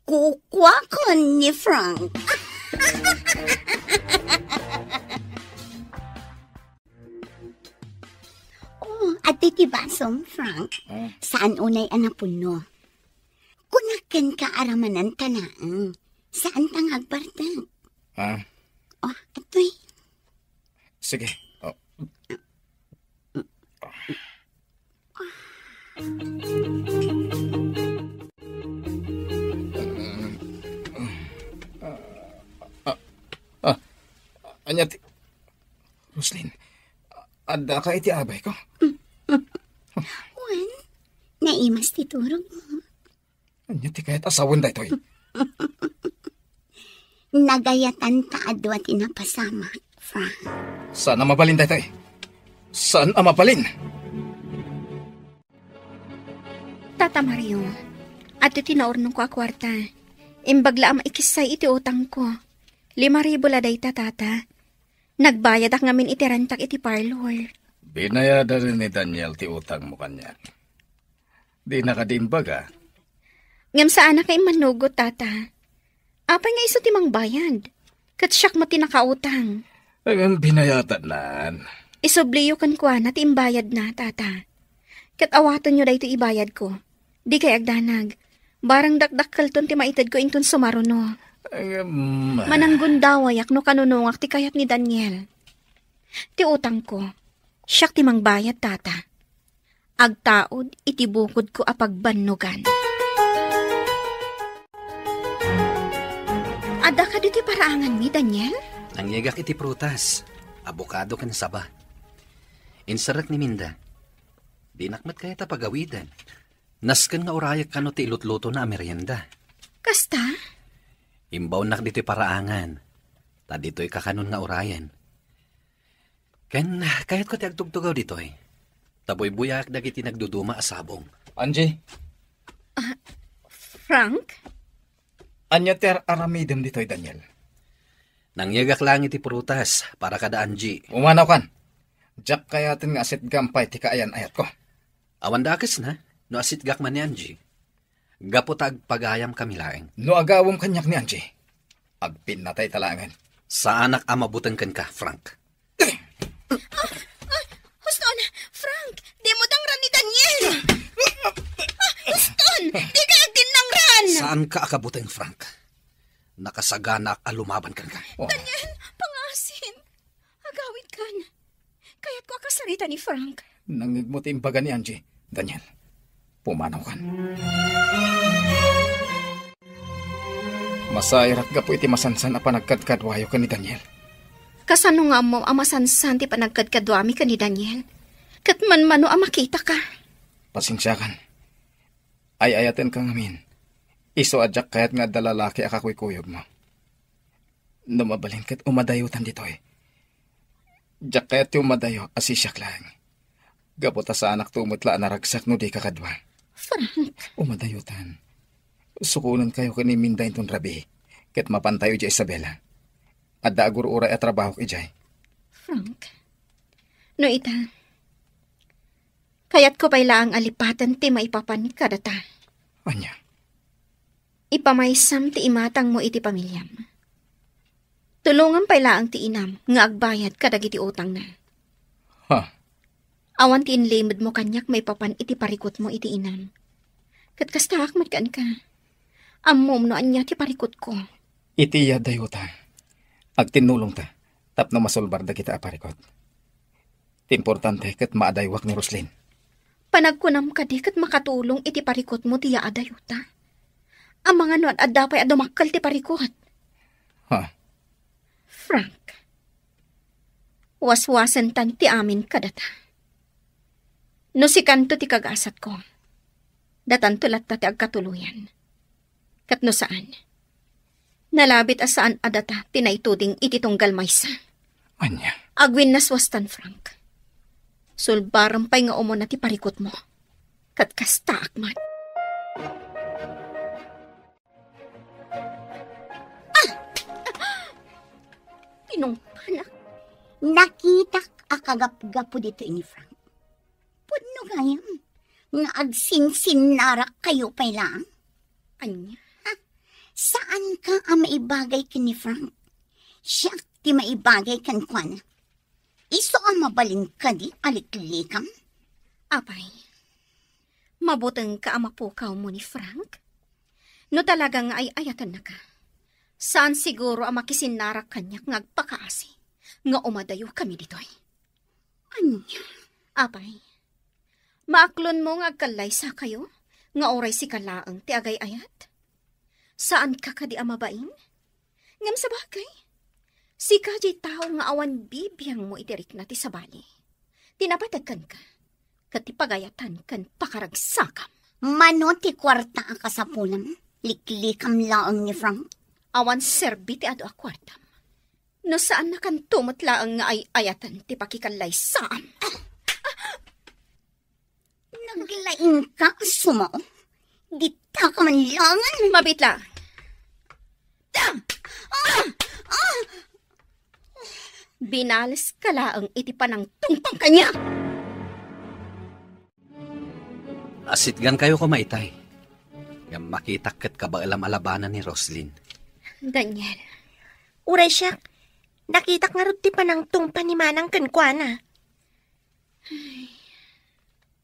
Kukuakon ni Frank. Oh, adtoy ti basom, Frank. Ah. Saan unay a napuno? Kunak kenka a ramananta laeng. Saanta nga agbartek. Ah. Oh, adtoy. Sige. Oh. Ah, ah, ania ti, Roslyn, adda ka iti abayko? Wen, naimas ti turogmo. Ania ti kayat a sawen daytoy? Nagayatan ta a dua ti napasamak, Frank. Saan a mabalin daytoy? Saan a mabalin? Tata Mario, adtoy ti naurnongko a kuarta. Imbag la a maikissay iti utangko. Lima ribu la dayta, Tata. Nagbayadak ngamin iti rentak iti parlor. Binayadan ni Daniel ti utangmo kaniak. Dina kadi imbaga? Ngem saanak nga immanugot, Tata. Apay nga isu ti mangbayad? Ket siak met ti nakautang. Ngem binayatannan. Isubliyo kenkuana ti imbayadna, Tata. Ket awatenyo daytoy ibayadko. Dikay agdanag. Barang dakdakkelton ti maitedko inton sumaruno. Ngem, mananggundawayak no kanunongak ti kayat ni Daniel. Ti utangko, siak ti mangbayad, Tata. Agtaud iti bukodko a pagbannogan. Adda kadi ti paraanganmi, Daniel? Nangyegak iti prutas, abokado ken saba. Inserrek ni Minda. Dinak met kayat a pagawiden. Nasken nga urayek kano ti ilutlutona a merienda. Kasta? Imbaonnak ditoy paraangan. Ta ditoy kakanon nga urayen. Ken kayatko ti agtugtugaw ditoy. Ta buybuyaak dagiti nagduduma a sabong. Angie? Ah, Frank? Ania ti ar-aramidem ditoy, Daniel? Nangyegak laeng iti prutas para kada Angie. Umanaw kan. Diak kayaten nga asitgam pay ti kaayan-ayatko. Awan dakesna no asitgak man ni Angie. Gapu ta agpagayam kami laeng. No agawem kaniak ni Angie, agpinnatay ta laengen. Saanak a mabuteng kenka, Frank. Ah, ah, huston, Frank, dimo dangran ni Daniel. Ah, huston, dikay agdinnangran. Saanka a kabuteng, Frank. Nakasaganak a lumaban kenka. Oh. Daniel, pangasin. Agawidkan. Kayatko a kasarita ni Frank. Nangngegmo ti imbaga ni Angie. Daniel, pumanaw kan. Masairak gapu iti masansan a panagkadkaduayo ken ni Daniel. Kasano nga ammom a masansan ti panagkadkaduami ken ni Daniel? Ket manmano a makitaka? Pasensiakan. Ay-ayatenka ngamin. Isu a diak kayat nga adda lalaki a kakuykuyogmo. No mabalin ket umadayotan ditoy. Diak kayat ti umadayo a sisiak laeng. Gapu ta saanak to met la a naragsak no dika kadua. Frank. Umadayotan. Sukonenkayo ken ni Minda inton rabii, ket mapantayo idiay Isabela. Adda agur-uray a trabahok idiay. Frank. No ita, kayatko pay laeng a lipaten ti maipapan kadata. Ania? Ipamaysam ti imatangmo iti pamiliam. Tulongam pay laeng ti inam nga agbayad kadagiti utangna. Ha? Awan ti inlimedmo kaniak maipapan iti parikutmo iti inam. Ket kastaak met kenka. Ammom no ania ti parikutko. Iti yadayota, agtinnulongta tapno masulbar dagita a parikut. Ti importante ket maadayuak ni Roslin. Panagkunam kadi ket makatulong iti parikutmo ti yaadayota? Amangan no ad-adda pay a dumakkel ti parikut. Ha? Frank, waswasentan ti amin kadata. No sikanto ti kagasatko, datanto latta ti agkatuloyan. Ket no saan, nalabit a saan a data ti naituding iti tunggal maysa. Ania? Agwinnaswastan, Frank. Sulbarem pay nga umuna ti parikutmo. Ket kastaak met. Ah! Tinungpanak. Nakitak a kagapgapo ditoy ni Frank. Pudno gayam nga agsinsinnarak kayo pay laeng. Ania? Ha? Saanka a maibagay ken ni Frank. Siak ti maibagay kenkuana. Isu a mabalin kadi a liklikam? Apay, mabutengka a mapukawmo ni Frank? No talaga nga ay-ayatennaka, saan siguro a makisinnarak kaniak nga agpakaasi nga umadayokami ditoy. Ania? Apay, maaklonmo nga agkallaysakayo nga uray sika laeng ti agay-ayat? Saanka kadi a mabain? Ngem sabagay, sika diay tao nga awan bibiangmo iti rikna ti sabali, ti napateg kenka, ket ti pagayatan ken pakaragsakam. Mano ti kuarta a kasapulam? Liklikam laeng ni Frank. Awan serbi ti adu a kuartam. No saannakanto met laeng nga ay-ayatan ti pakikallaysaam. Naglaingka a sumao. Dita ka man laeng. Mabitla. Ah! Ah! Ah! Binaleska laeng iti panangtungpang kaniak. Asitgankayo koma itay. Ngem makitak ket kabaelam a labanan ni Roslin. Daniel. Uray siak, nakitak ngarud ti panangtungpa ni Manang kenkuana.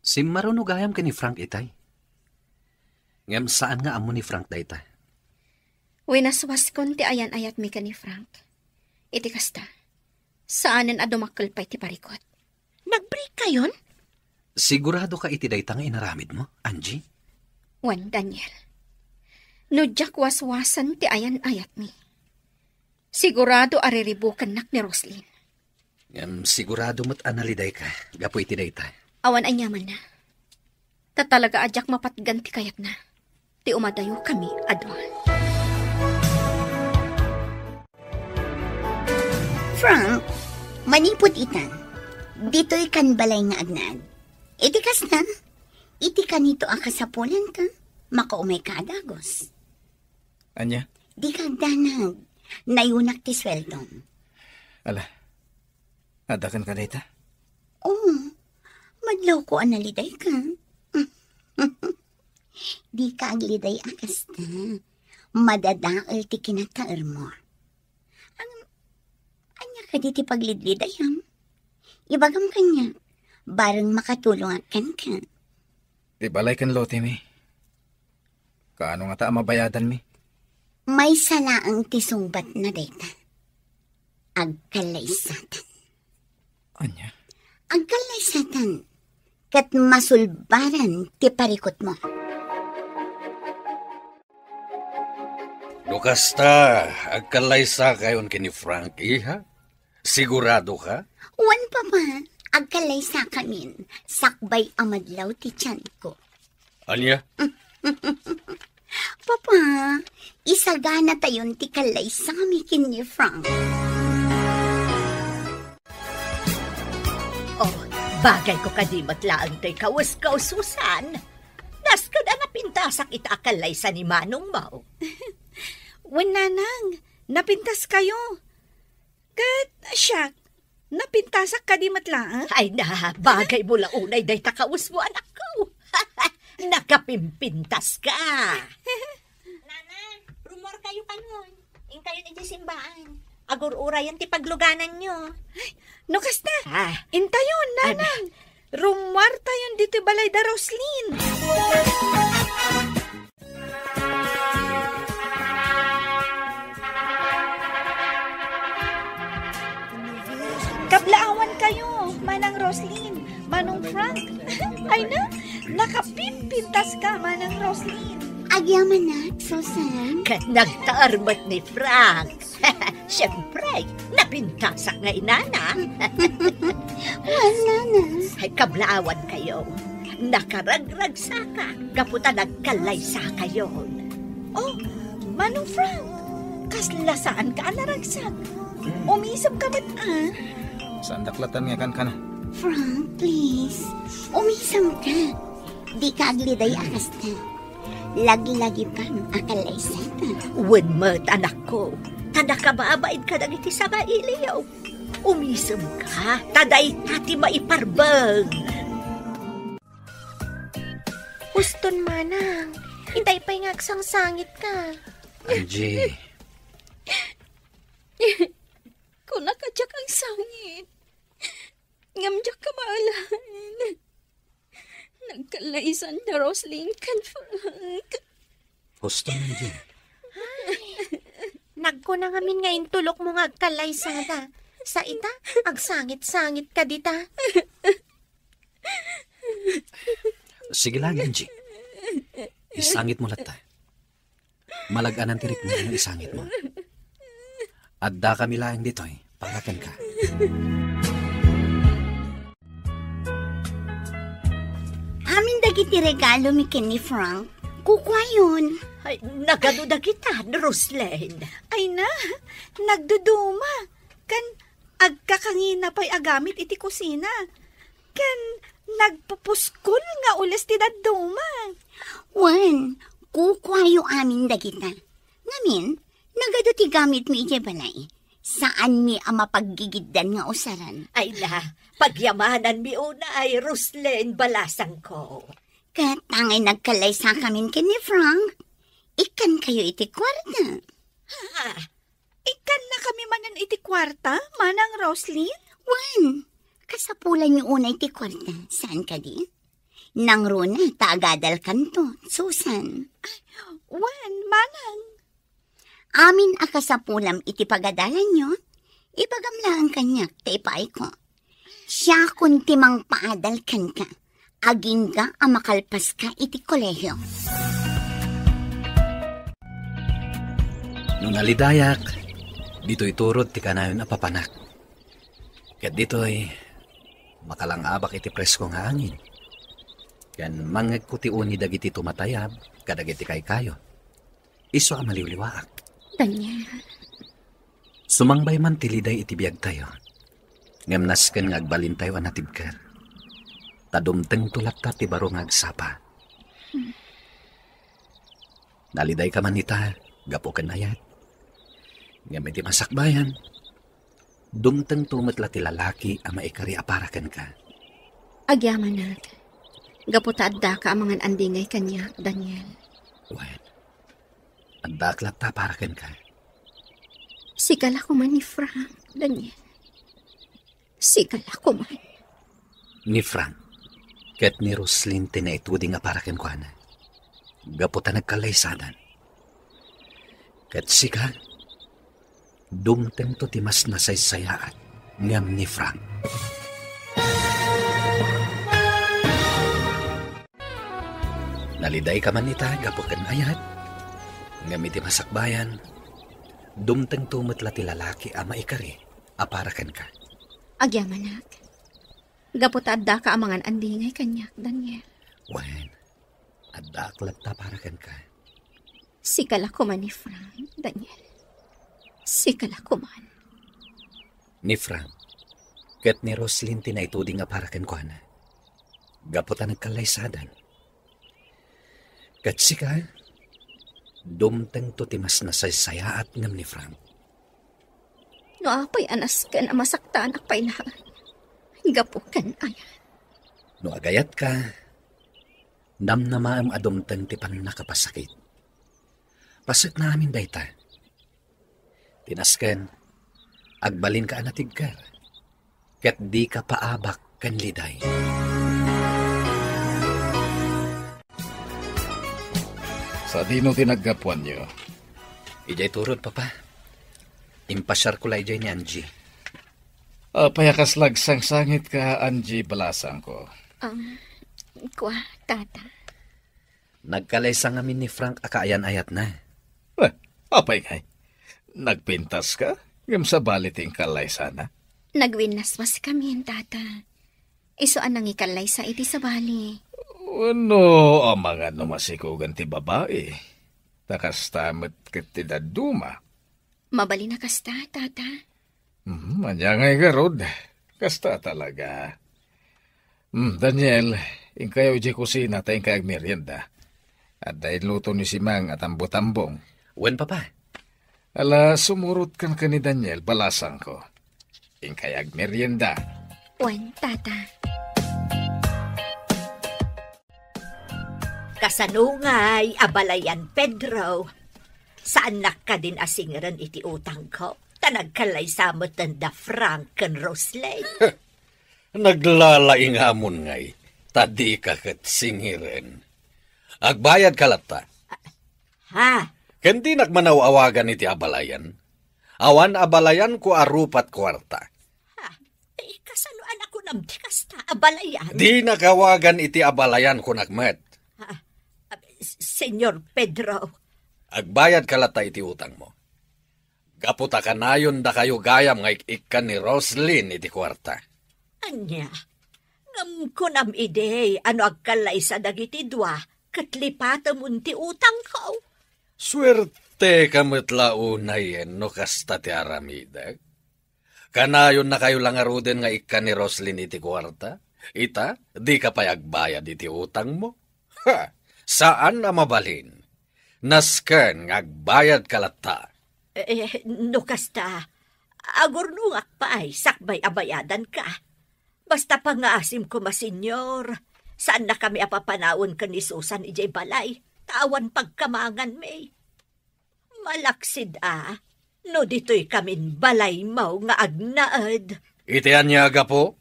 Simmaruno gayam ken ni Frank itay. Ngem saan nga ammo ni Frank dayta. Winaswaskon ti ayan-ayatmi ken ni Frank. Iti kasta, saanen a dumakkel pay ti parikut. Nag-break kayon? Sigurado ka iti dayta nga inaramidmo, Angie? Wen, Daniel. No diak waswasen ti ayan-ayatmi, sigurado a riribukennak ni Roslin. Ngem sigurado met a nalidayka gapu iti dayta. Awan aniamanna. Ta talaga a diak mapatgan ti kayatna. Ti umadayokami a dua. Frank, manipud ita, ditoy kan balay nga agnaed. Iti kasta, iti kanito a kasapulanka, makaumayka a dagus. Ania? Dika agdanag. Nayunak ti sueldom. Ala, adda kenka dayta? Oo. Madlawko a nalidayka. Dika agliday a kasta. Madadael ti kinataermo. Ang, ania kadi ti paglidlidayam? Ibagam kaniak, bareng makatulongak kenka. Ti balay ken lotemi. Kaano ngata a mabayadanmi? Maysa laeng ti sungbatna dayta. Agkallaysatan. Ania? Agkallaysatan ket masulbaran ti parikutmo. No Kasta, agkallaysakayon ken ni Frank, iha? Sigurado ka? Wen, Papa. Agkallaysakamin. Sakbay a madlaw ti tianko. Ania? Papa, isaganatayon ti kallaysami ken ni Frank. Oh, bagay ko kadi met laeng toy kawes-kawes, Susan. Nasken a napintasak ita a kallaysa ni manongmo. Wen, Nanang, napintaskayo. Ket, siak, napintasak kadi met laeng? Ay na, bagay mo la unay dayta kawesmo, anakko. Nakapimpintaska. Nana, rummuarkayo kanon. Inkayon idiay simbaan. Agur-urayen ti paglugananyo. Ay, no kasta, ah, intayon, Nanang. Rummuartayon ditoy balay da Roslin. Kablaawankayo, Manang Roslin, Manong Frank. Ay na, nakapimpintaska, Manang Roslin. Agyamanak, Susan. Ket nagtaer met ni Frank. Siempre, napintasak nga inana. Wen, Nana. Ay, kablaawankayo. Nakaragragsaka gapu ta nagkallaysakayon. Oh, Manong Frank, kasla saanka a naragsak. Umisemka met, a. Saandak latta nga kankana. Frank, please. Umisemka. Dika agliday a kasta. Laglagipan a kallaysaka. Wen met, anakko, ta nakababain kadagiti sangailiyo. Umisemka, ta dayta ti maiparbeng. Uston, Manang. Itay pay nga agsangsangitka. Angie. Kunaka diak agsangit. Ngem diak kabaelan. Nagkallaysan da Roslin ken Frank. Husto man, Jean. Ay, nagkuna ngamin nga intulokmo nga agkallaysada. Sa ita, agsangit-sangit ka dita. Sige lang, Angie. Isangit mo latta. Malaganan ti rikna nga isangitmo. Addakami laeng ditoy para kenka. Amin dagiti regalomi ken ni Frank, kukuayon. Ay, nagadu dagita, Roslyn? Ay na, nagduduma. Kan agkakangina pay a gamit iti kusina. Ken nagpupuskol nga ules ti dadduma. Wen, kukuayo amin dagita. Ngamin, nagadu ti gamitmi idiay balay. Saanmi a mapaggigiddan nga usaren. Ay na, pagyamananmi unay, Roslyn, balasangko. Ket angay nagkallaysakamin ken ni Frank, ikkankayo iti kuarta. Ha? Ikkannakami manen iti kuarta, Manang Roslyn? Wen, kasapulanyo unay ti kuarta, saan kadi? Nangruna ta agadalkanto, Susan. Ay, wen, Manang. Amin a kasapulam iti pagadalanyo, ibagam laeng kaniak ta ipaayko. Siakon ti mangpaadal kenka, agingga a makalpaska iti kolehio. No nalidayak, ditoy turod ti kanayon a papanak. Ket ditoy, makalangabak iti presko nga angin. Ken mangngegko ti uni dagiti tumatayab kadagiti kaykayo. Isu a maliwliwaak. Daniel. Sumangbay man ti liday iti biagtayo, ngem nasken nga agbalintayo a natibker. Ta dumtengto latta ti baro nga agsapa. Hmm. Nalidayka man ita, gapu ken ayat. Ngem iti masakbayan, dumtengto met la ti lalaki a maikari a para kenka. Agyamanak, gapu ta addaka a mangan-andingay kaniak, Daniel. Wen, addaak latta para kenka. Sika la koma ni Frank, Daniel. Sika la koma. Ni Frank ket ni Roslyn ti naituding a para kenkuana. Gapu ta nagkallaysadan. Ket sika, dumtengto ti mas nasaysayaat ngem ni Frank. Nalidayka man ita gapu ken ayat. Ngem iti masakbayan, dumtengto met la ti lalaki a maikari a para kenka. Agyamanak. Gapu ta addaka a mangan-andi ngay kaniak, Daniel. Wen, addaak latta para kenka. Sika la koma ni Frank, Daniel. Sika la koma. Ni Frank ket ni Roslyn ti naituding a para kenkuana. Gapu ta nagkallaysadan. Ket sika, dumtengto ti mas nasaysayaat ngem ni Frank. No apay a nasken a masaktaanak pay laeng gapu ken ayan. No agayatka, namnamaem a dumteng ti pannakapasakit. Pasekna amin dayta. Ti nasken, agbalinka a natigger, ket dika paabak ken liday. Sadino ti naggapuanyo? Idiay turod, Papa. Impasiarko la idiay ni Angie. Apay a kasla agsangsangitka, Angie, balasangko? Um, kua, Tata. Nagkalaysa ngamin ni Frank a kaayan-ayatna. Eh, apay ngay? Nagpintaska? Ngem sabali ti inkallaysana? Nagwinnaswas kami, Tata. Isu a nangikallaysa iti sabali. Wenno, amangan no masikugan ti babai. Ta kasta met ket ti dadduma. Mabalin a kasta, Tata. Hmm, ania ngay garud? Kasta talaga. Hmm, Daniel, inkayo idiay kusina ta inkay agmerienda. Adda inluto ni Simang a tambutambong. Wen, Papa. Ala, sumurotkan ken ni Daniel, balasangko. Inkay agmerienda. Wen, Tata. Kasano ngay, abalayan, Pedro? Saannak kadin a singeren iti utangko? Ta nagkallaysa met da Frank ken Roslyn. Naglalaingamon ngay, ta dika ket singeren. Agbayadka latta. Ha? Ken dinak manaw-awagan iti abalayan. Awan abalayanko a rupa't kuarta. Ha? Eh, kasano a nakunam ti kasta, abalayan? Dinak awagan iti abalayan, kunak met. Ha? Ah, Señor Pedro. Agbayadka latta iti utangmo. Gapu ta kanayon dakayo gayam nga ik-ikkan ni Roslyn iti kuarta. Ania? Ngem kunam idi a no agkallaysa dagiti dua, ket lipatemon ti utangko. Suerteka met la unayen no kasta ti aramidek. Kanayonnakayo la ngaruden nga ikkan ni Roslyn iti kuarta? Ita, dika pay agbayad iti utangmo? Ha! Saan a mabalin. Nasken nga agbayadka latta. Eh, no kasta, agurnongak pay sakbay a bayadanka. Basta pangngaasim koma, Señor, saannakami a papanawen ken ni Susan idiay balay, ta awan pagkamanganmi. Malaksid a, no ditoykamin balaymo nga agnaed. Iti ania a gapu?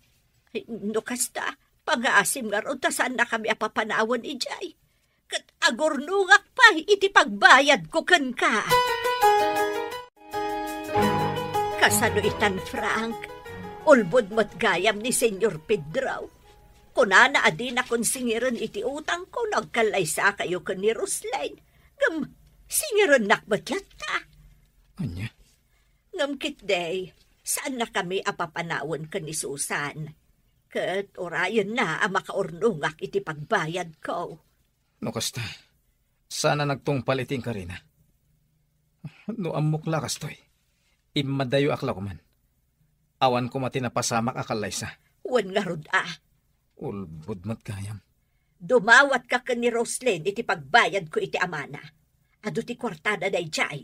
Ay, no kasta, pangngaasim ngarud ta saannakami a papanawen idiay. Ket agurnongak pay iti pagbayadko kenka. Kasano itan, Frank? Ulbod met gayam ni Señor Pedro. Kunana a dinakon singeren iti utangko no agkallaysakayo ken ni Roslyn. Ngem, singerennak met latta. Ania? Ngem ketdi, saannakami a papanawen ken ni Susan. Ket urayenna a makaurnongak iti pagbayadko. No kasta, saan a nagtungpal iti inkarina. No ammok la kastoy, immadayoak la koman. Awan koma ti napasamak a kallaysa. Wen ngarud a. Ulbod met gayam. Dumawatka ken ni Roslyn iti pagbayadko iti amana. Adu ti kuartada daydiay.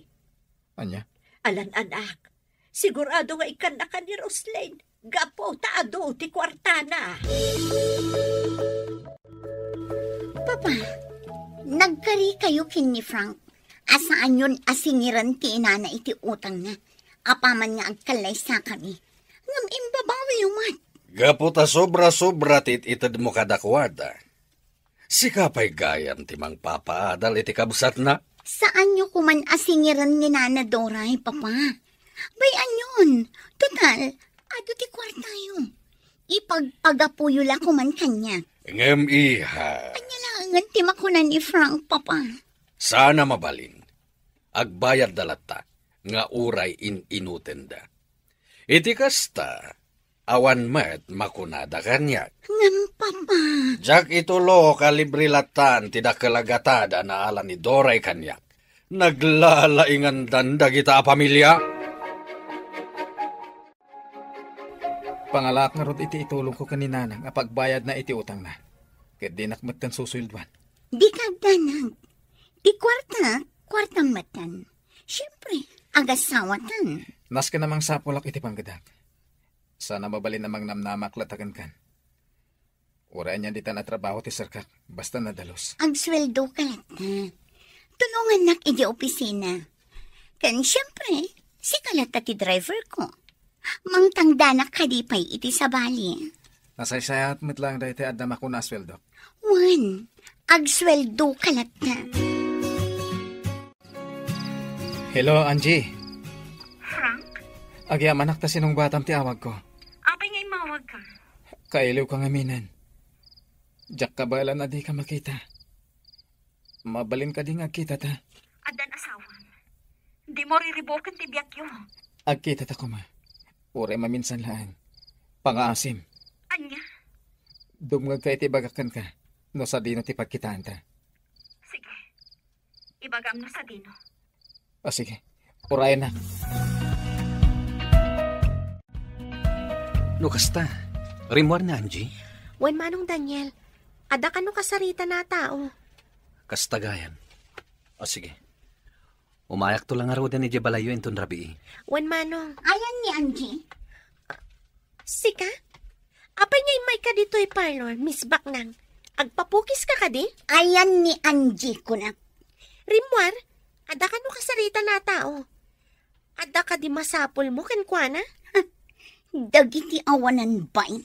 Ania? Alan-anak, sigurado nga ikkannaka ni Roslyn gapu ta adu ti kuartana. Papa, nagkarikayo ken ni Frank a saanyon a singiren ti inana iti utangna apaman nga agkallaysakami. Ngem imbabawiyo met. Gapu ta sobra-sobra ti it-itedmo kadakuada. Sika pay gayam ti mangpapaadal iti kabsatna. Saanyo koman a singiren ni Nana Doray, Papa. Bay-anyon, total, adu ti kuartayo. Ipagpagapuyo la koman kaniak. Ngem, iha. Ania laengen ti makuna ni Frank, Papa? Saan a mabalin. agbayadda latta nga uray in-inutenda. Iti kasta, awan met makunada kaniak. Ngem, Papa. Diak itulok a libre lattan ti dakkel a gatad a naala ni Doray kaniak. Naglalaingandan dagita a pamilia. Pangalaak ngarud iti itulongko ken ni Nanang a pagbayadna iti utangna. Ket dinak metten susueldoan. Dika agdanag. Ti kuarta, kuartam metten. Siempre, agasawatan. Nasken a mangsapulak iti panggedak. Saan a mabalin a mangnamnamak latta kenkan. Uray anian ditan a trabaho ti serkak, basta nadalus. Agsueldoka latta. Tulongannak iti opisina. Ken siempre, sika latta ti driverko. Mangtangdanak kadi pay iti sabali. Nasaysayaat met laeng daytoy adda makuna a sueldok. Wen, agsueldoka latta. Hello, Angie. Frank? Agyamanak ta sinungbatam ti awagko. Apay nga immawagka? Kailiwka ngaminen. Diak kabaelan a dika makita. Mabalin kadi nga agkitata? Addan asawam. Dimo riribuken ti biagyo. Agkitata koma. Uray maminsan laeng. Pangaasim. Ania? Dumngegka iti ibagak kenka no sadino ti pagkitaanta. Sige. Ibagam no sadino. Ah, sige. Urayennak. No kasta, rimmuar ni Angie? Wen manong Daniel, adda kano kasaritan a tao. Kasta gayam. O sige. Umayakto la ngaruden idiay balayyo inton rabii. Wen manong. Ayan ni Angie? Sika? Apay nga immayka ditoy parlor, Miss Baknang? Agpapukiska kadi? Ayan ni Angie kunak. Rimmuar, adda kano kasaritan a tao. Adda kadi masapulmo kenkuana? Dagiti awanan bain.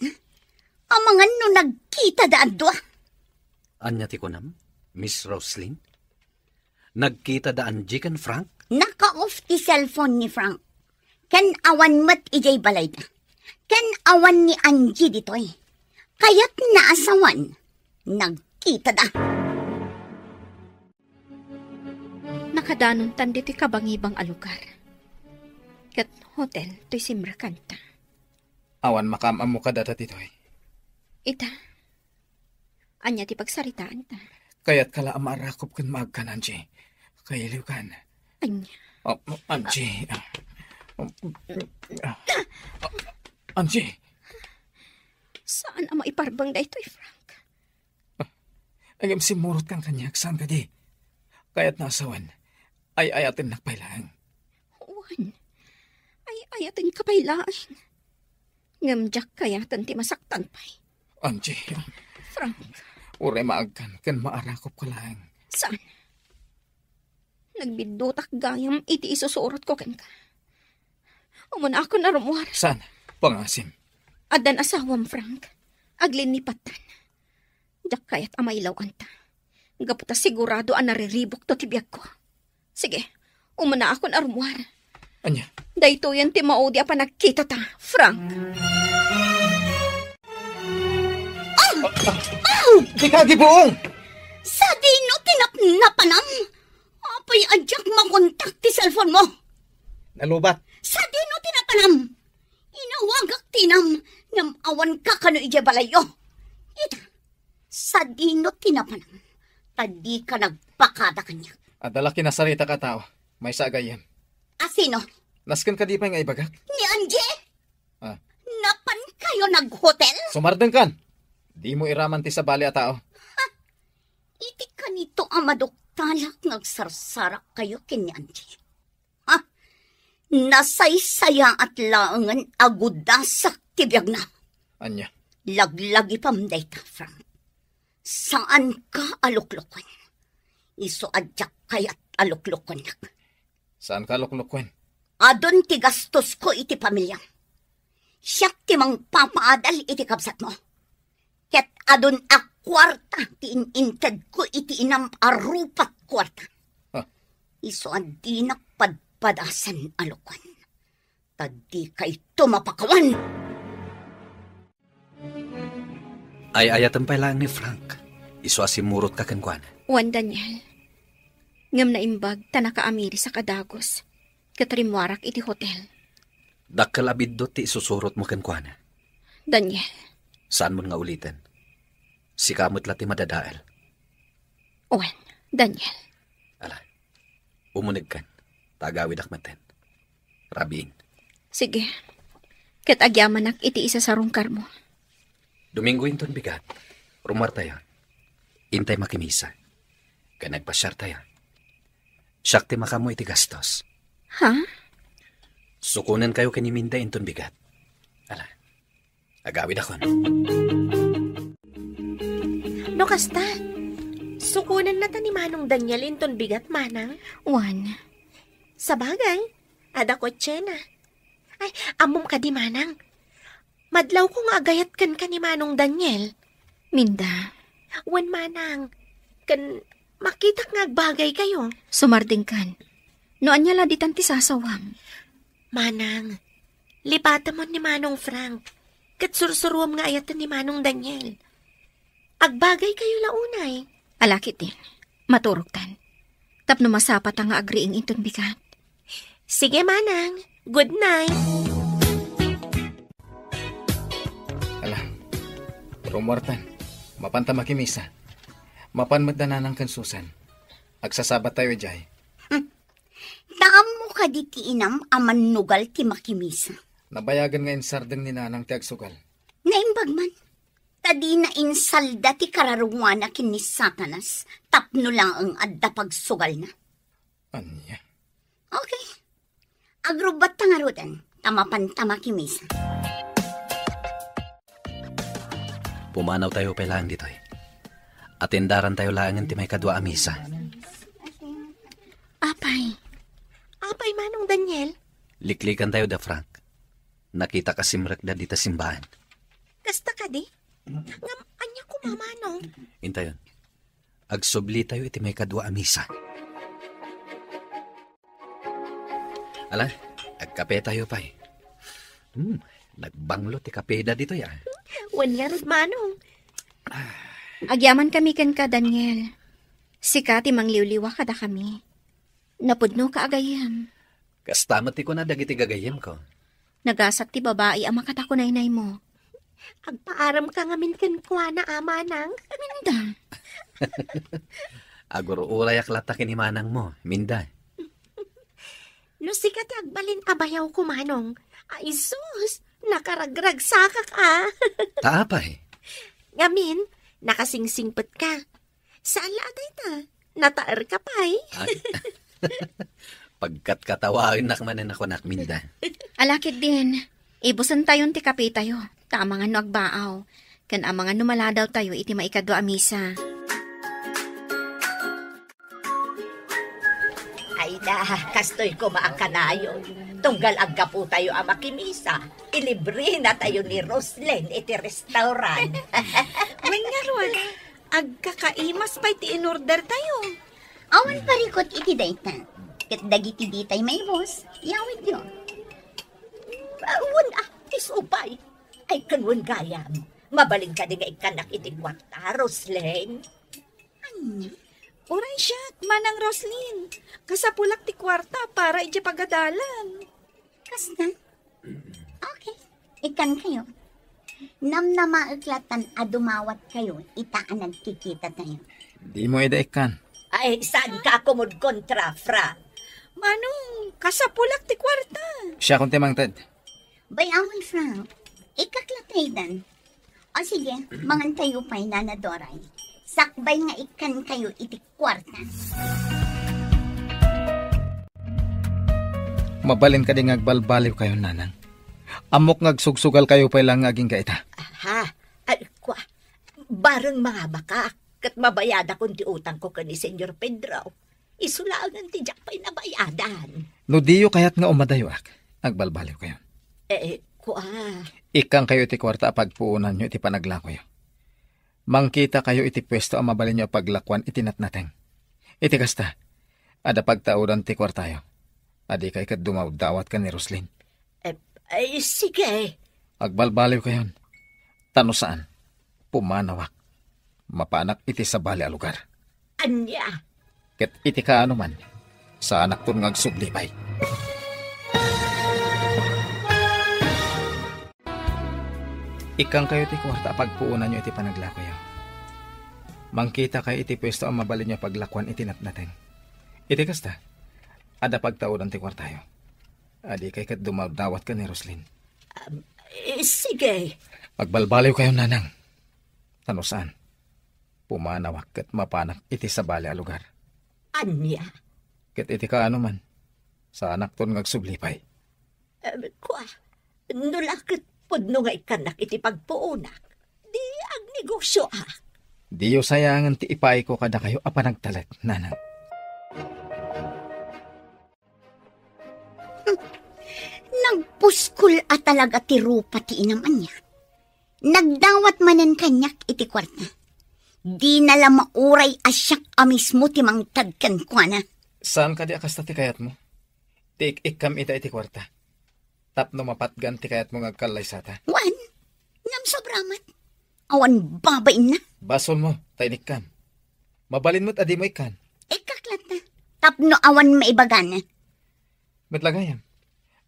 Amangan no nagkitada a dua. Ania ti kunam, Miss Roslyn? Nagkitada Angie ken Frank? Naka-off ti cellphone ni Frank. Ken awan met idiay balayda. Ken awan ni Angie ditoy. Kayatna a sawen, nagkitada. Nakadanontan ditoy kabangibang a lugar. Ket hotel toy simrekanta. Awan makaam-ammo kadata ditoy. Ita, ania ti pagsaritaanta? Kayatka la a maarakop ken maagkan, Angie. Kailiwkan. Ania? Oh, Angie. Angie. Saan a maiparbeng daytoy, Frank? Ngem simmurotkan kaniak, saan kadi? Kayatna a sawen, ay-ayatennak pay laeng. Wen, ay-ayatenka pay laeng. Ngem diak kayaten ti masaktan pay. Angie. Frank. Uray maagkan ken maarakopka laeng. Saan? Nagbiddutak gayam iti isusurotko kenka. Umunakon a rummuar. Saan? Pangasim. Addan asawam, Frank. Aglinnipattan. Diak kayat a mailawanta. Gapu ta sigurado a nariribukto ti biagko. Sige, umunakon a rummuar. Ania? Daytoyen ti maudi a panagkitata, Frank. Ah! Ah! Ah! Dika agibuong! Sadino ti napnapanam? Apay a diak makontak ti cellphone mo? Nalubat. Sadino ti napanam? Inawagak ti inam, ngem awanka kano idiay balayyo. Ita, sadino ti napanam? Ta dika nagpakada kaniak. Adda la kinasaritak a tao, maysa a gayyem. A sino? Nasken kadi pay nga ibagak? Ni Angie? Ah. Napankayo naghotel? Sumardengkan! Dimo iraman ti sabali a tao. Ha? Iti kanito a maduktalak nga agsarsarakkayo ken ni Angie. Ha? Nasaysayaat laengen a gudasak ti biagna. Ania? Laglagipem dayta, Frank. Saanka a lukloken. Isu a diak kayat a luklokennak. Saanka a lukloken? Adun ti gastosko iti pamiliam. Siak ti mangpapaadal iti kabsatmo. Ket adun a kuarta ti in-intedko iti inam a rupat kuarta. Ah. Isu a dinak padpadasen a lukon. Ta dikayto mapakawan. Ay-ayatem pay laeng ni Frank. Isu a simmurotka kenkuana. Wen, Daniel. Ngem naimbag ta nakaamirisak a dagus, ket rimmuarak iti hotel. Dakkel a biddut ti isusurotmo kenkuana. Daniel. Saanmon nga uliten. Sika met la ti madadael. Wen, Daniel. Ala, umunegkan, ta agawidak metten. Rabiin. Sige. Ket agyamanak iti isasarungkarmo. Domingo inton bigat, rummuartayo. Intay makimisa. Ken agpasiartayo. Siak ti makaammo iti gastos. Ha? Sukonenkayo ken ni Minda inton bigat. Ala, agawidakon. No kasta, sukonennata ni Manong Daniel inton bigat, Manang. Wen. Sabagay, adda kotsena. Ay, ammom kadi, Manang? Madlawko nga agayat kenka ni Manong Daniel. Minda. Wen, Manang. Ken makitak nga agbagaykayo. Sumardengkan. No ania la ditan ti sasawam? Manang, lipatemon ni Manong Frank. Ket sursurom nga ayaten ni Manong Daniel. Agbagaykayo la unay. Ala ketdin, maturogtan. Tapno masapata nga agriing inton bigat. Sige, Manang. Good night. Ala, rummuartan. Mapanta makimisa. Mapan met da Nanang ken Susan. Agsasabattayo idiay. Hmm. Ammo kadi ti inam a mannugal ti makimisa? Nabayagen nga insardeng ni Nanang ti agsugal. Naimbag man. Ta dina insalda ti kararuana ken ni Satanas tapno laeng adda pagsugalna. Ania? Okay. Agrubbatta ngaruden, ta mapanta makimisa. Pumanawtayo pay laeng ditoy. Atendarantayo laengen ti maikadua a misa. Apay. Apay, Manong Daniel? Liklikantayo da Frank. Nakitak a simrekda dita simbahan. Kasta kadi? Ngem ania koma, Manong? Intayon. Agsublitayo iti maikadua a misa. Ala, agkapetayo pay. Hmm, nagbanglo ti kapeda ditoy, ah. Wen ngarud, Manong. Agyamankami kenka, Daniel. Sika ti mangliwliwa kadakami. Napudnoka a gayyem. Kasta met ti kuna dagiti gayyemko. Nagasat ti babai a makatakunaynaymo. Agpaaramka ngamin kenkuana, a, Manang. Minda. Agur-urayak latta ken ni Manangmo, Minda. No sika ti agbalin a bayawko, Manong. Ay, sus, nakaragragsakak, a. Ta apay? Ngamin, nakasingsingpetka. Saan la a dayta? Nataerka pay? Ay. Pagkatkatawaennak manen a kunak, Minda. Ala ketdin, ibusentayon ti kapetayo, ta amangan no agbaaw, ken amangan no maladawtayo iti maikadua a misa. Ay da, kastoy koma a kanayon. Tunggal aggapotayo a makimisa, ilibrenatayo ni Roslyn iti restaurant. Wen ngarud, agkakaimas pay ti inordertayo. Awan parikut iti dayta. Ket dagiti ditay maibus, yawidyo. Ah, wen, ah, isu pay. Ay, ken wen gayam. Mabalin kadi nga ikkanak iti kuarta, Roslyn? Ania? Uray siak, Manang Roslyn. Kasapulak ti kuarta para idiay pagadalan. Kasta? Okay. Ikkankayo. Namnamaek latan a dumawatkayo ita a nagkikitatayo. Dimo ida ikkan. Ay, saan ka kumud kontra, Frank? Manong, kasapulak ti kuarta. Siakon ti mangted. Bay-awen, Frank. Ikkak la taydan. O sige, mangantayo pay, Nana Doray. Sakbay nga ikkankayo iti kuarta. Mabalin kadi nga agbalbaliwkayo, Nanang? Ammok nga agsugsugalkayo pay laeng nga agingga ita. Aha. Ay, kua. Bareng mangabaka, ket mabayadakon ti utangko ken ni Señor Pedro. Isu laengen ti diak pay nabayadan. No diyo kayat nga umadayoak, agbalbaliwkayon. Eh, kua. Ikkankayo iti kuarta a pagpuonanyo iti panaglakoyo. Mangkitakayo iti puesto a mabalinyo a paglakuan iti natnateng. Iti kasta, adda pagtaudan ti kuartayo. Adikay ket dumawdawat ken ni Roslyn. Eh, ay, sige. Agbalbaliwkayon. Ta no saan, pumanawak. Mapanak iti sabali a lugar. Ania? Ket iti kaano man, saanakton nga agsubli pay. Ikkankayo ti kuarta a pagpuonanyo iti panaglakoyo. Mangkitakayo iti puesto a mabalinyo a paglakuan iti natnateng. Iti kasta, adda pagtaudan ti kuartayo. Adikay ket dumawdawat ken ni Roslyn. Am, eh, sige. Agbalbaliwkayo, nanang. Ta no saan, pumanawak ket mapanak iti sabali a lugar. Ania? Ket iti kaano man, saanakton nga agsubli pay. Eh, kua, no la ket pudno nga ikkannak iti pagpuonak, di agnegosioak. Diyo sayangen ti ipayko kadakayo a panagtalek, nanang. Nagpuskol a talaga ti rupa ti inam ania. Nagdawat manen kaniak iti kuarta. Dina la mauray a siak a mismo ti mangted kenkuana. Saan kadi a kasta ti kayatmo? Ti ik-ikkam ita iti kuarta. Tapno mapatgan ti kayatmo nga agkallaysata. Wen, ngem sobra met. Awan babainna. Basolmo, ta inikkam. Mabalin met a dimo ikkan. Ikkak latta. Tapno awan maibagana. Met la gayam.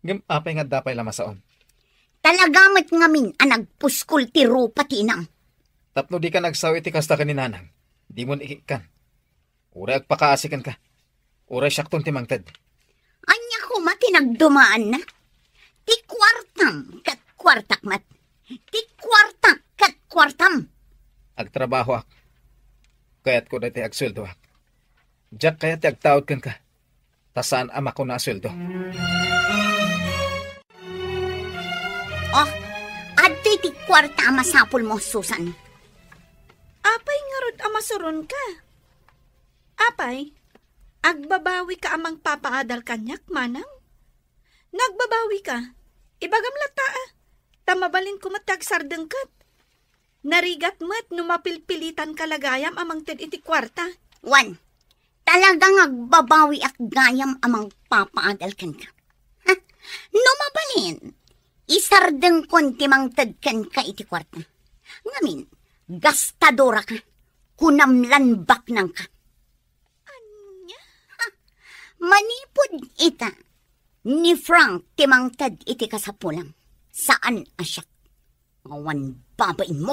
Ngem apay nga adda pay la masaom? Talaga met ngamin a nagpuskol ti rupa ti inam. Tapno dika nagsao iti kasta ken ni nanang, dimon ikikkan. Uray agpakaasi kenka. Uray siakton ti mangted. Ania koma ti nagdumaanna? Ti kuartam ket kuartak met. Ti kuartak ket kuartam. Agtrabahoak. Kayatko daytoy agsueldoak. Diak kayat ti agtaud kenka. Ta saan a makuna a sueldo. Oh, adtoy ti kuarta a masapulmo, Susan. Apay ngarud a masuronka? Apay, agbabawika a mangpapaadal kaniak, manang? No agbabawika, ibagam latta, a, ta mabalinko met ti agsardengket. Narigat met no mapilpilitanka la gayam a mangted iti kuarta. Wen, talaga nga agbabawiak gayam a mangpapaadal kenka. Ha? No mabalin, isardengkon ti mangted kenka iti kuarta. Ngamin, gastadoraka, kunam lan baknangka. Ania? Ha? Manipud ita, ni Frank ti mangted iti kasapulam. Saan a siak. Awan babainmo.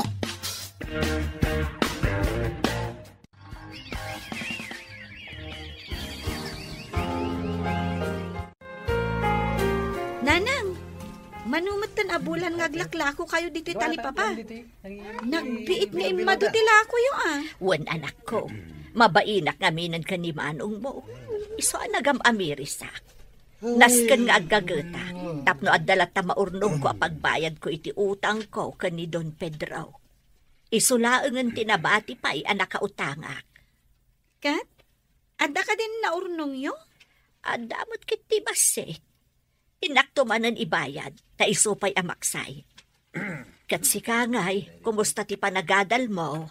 Nanang, mano metten a bulan nga aglaklakokayo ditoy talipapa? Nagbiit nga immadu ti lakoyo, a. Wen, anakko, mabainak ngaminen ken ni manongmo. Isu a nagam-amirisak. Nasken nga aggagetak, tapno adda latta maurnongko a pagbayadko iti utangko ken ni Don Pedro. Isu laengen ti nabati pay a nakautangak. Ket, adda kadin naurnongyo? Adda met ket ti bassit. Innakto manen ibayad, ta isu pay a maksay. Ket sika ngay, kumusta ti panagadalmo?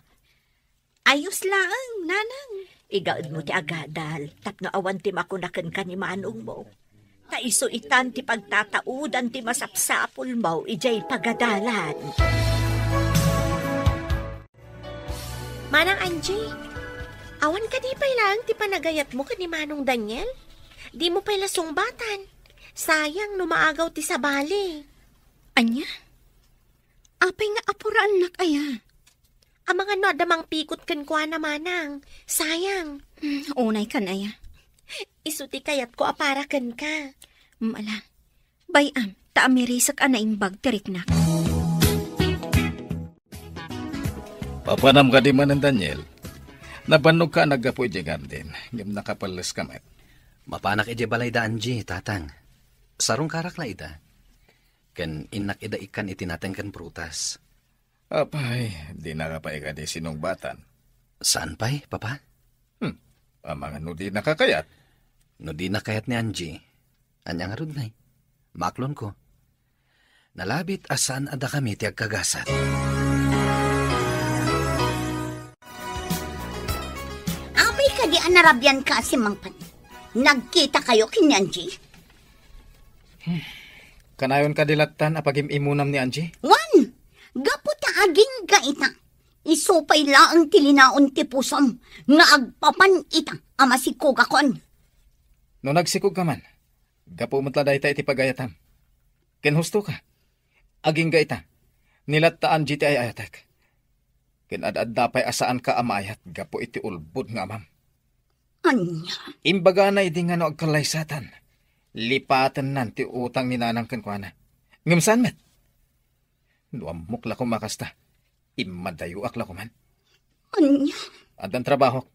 Ayos laeng, nanang. Igaedmo ti agadal, tapno awan ti makuna kenka ni manongmo. Ta isu itan ti pagtataudan ti masapsapulmo idiay pagadalan. Manang Angie, awan kadi pay laeng ti panagayatmo ken ni Manong Daniel? Dimo pay la sungbatan. Sayang no maagaw ti sabali. Ania? Apay nga apuraennak aya? Amangan no adda mangpikot kenkuana, manang. Sayang. Hmm, unay kan aya. Isu ti kayatko a para kenka. Hmm, ala. Bay-am, ta amirisek a naimbag ti riknak. Papanam kadi manen, Daniel? Nabannogka a naggapu idiay garden, ngem nakapelleska met. Mapanak idiay balay da Angie, tatang. Sarungkarak la ida. Ken innak ida ikkan iti nateng ken prutas. Apay, dinaka pay kadi sinungbatan? Saan pay, Papa? Hmm, amangan no dinaka kayat? No dina kayat ni Angie, ania ngarud ngay? Maaklonko. Nalabit a saan a dakami ti agkagasat. Apay kadi a narabianka a simmangpet? Nagkitakayo ken ni Angie? Kanayon kadi lattan a pagim-imunam ni Angie? Wen, gapu ta agingga ita, isu pay laeng ti linaon ti pusom nga agpapan ita. a masikugakon. No nagsikogka man, gapu met la dayta iti pagayatam. Ken hustoka. Agingga ita, ni latta Angie ti ay-ayatek. Ken ad-adda pay a saanka a maayat gapu iti ulbod nga amam. Ania? Imbagana idi nga no agkallaysatan, lipatennan ti utang ni nanang kenkuana. Ngem saan met? No ammok la koma kasta, immadayoak la koman. Ania? Addan trabahok.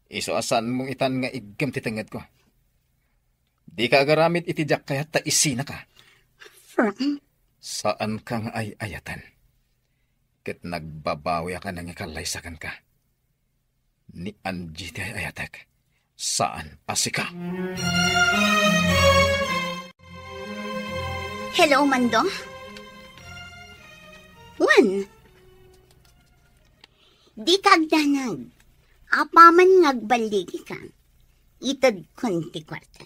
Isu a saanmo itan nga iggem ti tengngedko. Dika agaramid iti diak kayat ta isinaka. Frank? Saanka nga ay-ayaten. Ket nagbabawiak a nangikallaysa kenka. Ni Angie ti ay-ayatek, saan a sika. Hello, Mando? Wen, dika agdanag. Apaman nga agballigika, itedkon ti kuarta.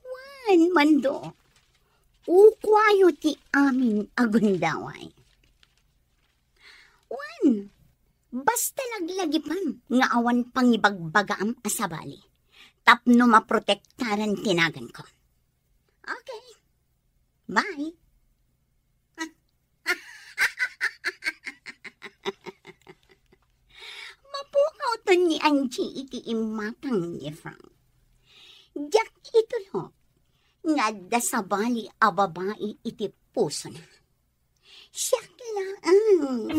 Wen, Mando, ukuayo ti amin a gundaway. Wen, basta laglagipem nga awan pangibagbagaam a sabali tapno maprotektaran ti naganko. Okay. Bye. Mapukawton ni Angie iti imatang ni Frank. Diak itulok nga adda sabali a babai iti pusona. Siak laeng.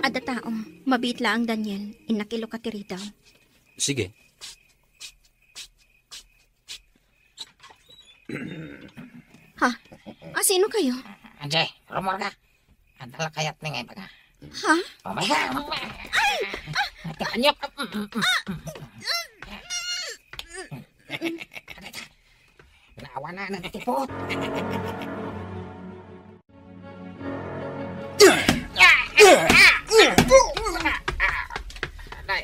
Adda tao, mabiit laeng, Daniel. Innak iluka ti ridaw. Sige. Ha? Asino kayo? Angie, rumor ka. Adda la kayat ni nga ibaga. Ha? Oh my God! Ay! Ate, anyok! Nawanan ti puot.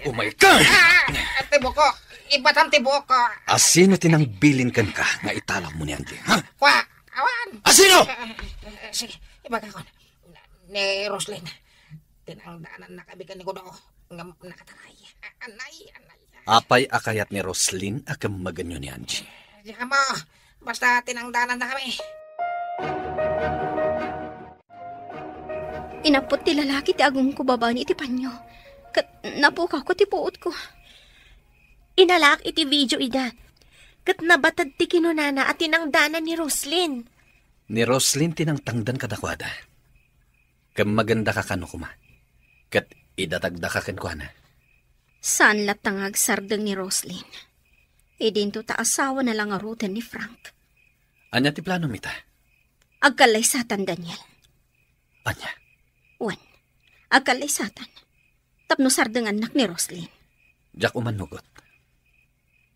Oh my God! Ah, ti buko! Ibatam ti buko! Asino ti nangbilin kenka nga italawmo ni Angie, ha? Kwa! Awan! Asino? Sige, ibagakon. Ni Roslyn. Tinangdanannakami ken ni Godo. Ngem nakataray. Anay, anay. Apay a kayat ni Roslyn a kemmegenyo ni Angie? Diak ammo. Basta tinangdanannakami. Inappot ti lalaki ti agongko babaen iti panyo. Ket napukawko ti puotko. Inalaak iti video ida. Ket nabated ti kinunana a tinangdanan ni Roslyn. Ni Roslyn ti nangtangdan kadakuada. Kemmegendaka kano koma. Ket idatagdaka kenkuana. Saan latta nga agsardeng ni Roslyn. Idinto ta asawana la ngaruden ni Frank. Ania ti planom ita? Agkallaysatan, Daniel. Ania? Wen, agkallaysatan. Tapno sardengannak ni Roslyn. Diak umannugot.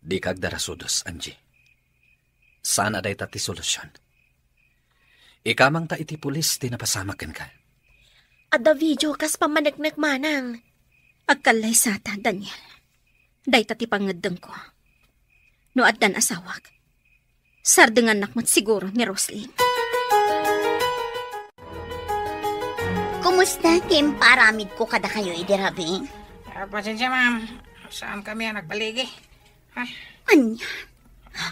Dika agdarasudos, Angie. Saan a dayta ti solusion. Ikamangta iti pulis ti napasamak kenka. Adda video kas pammaneknek manang. Agkallaysata, Daniel. Dayta ti pangngeddengko. No addan asawak, sardengannak met siguro ni Roslyn. Kumusta ti imparamidko kadakayo idi rabii? Ah, pasensya, ma'am. Saankami a nagbaligi. Ay. Ania?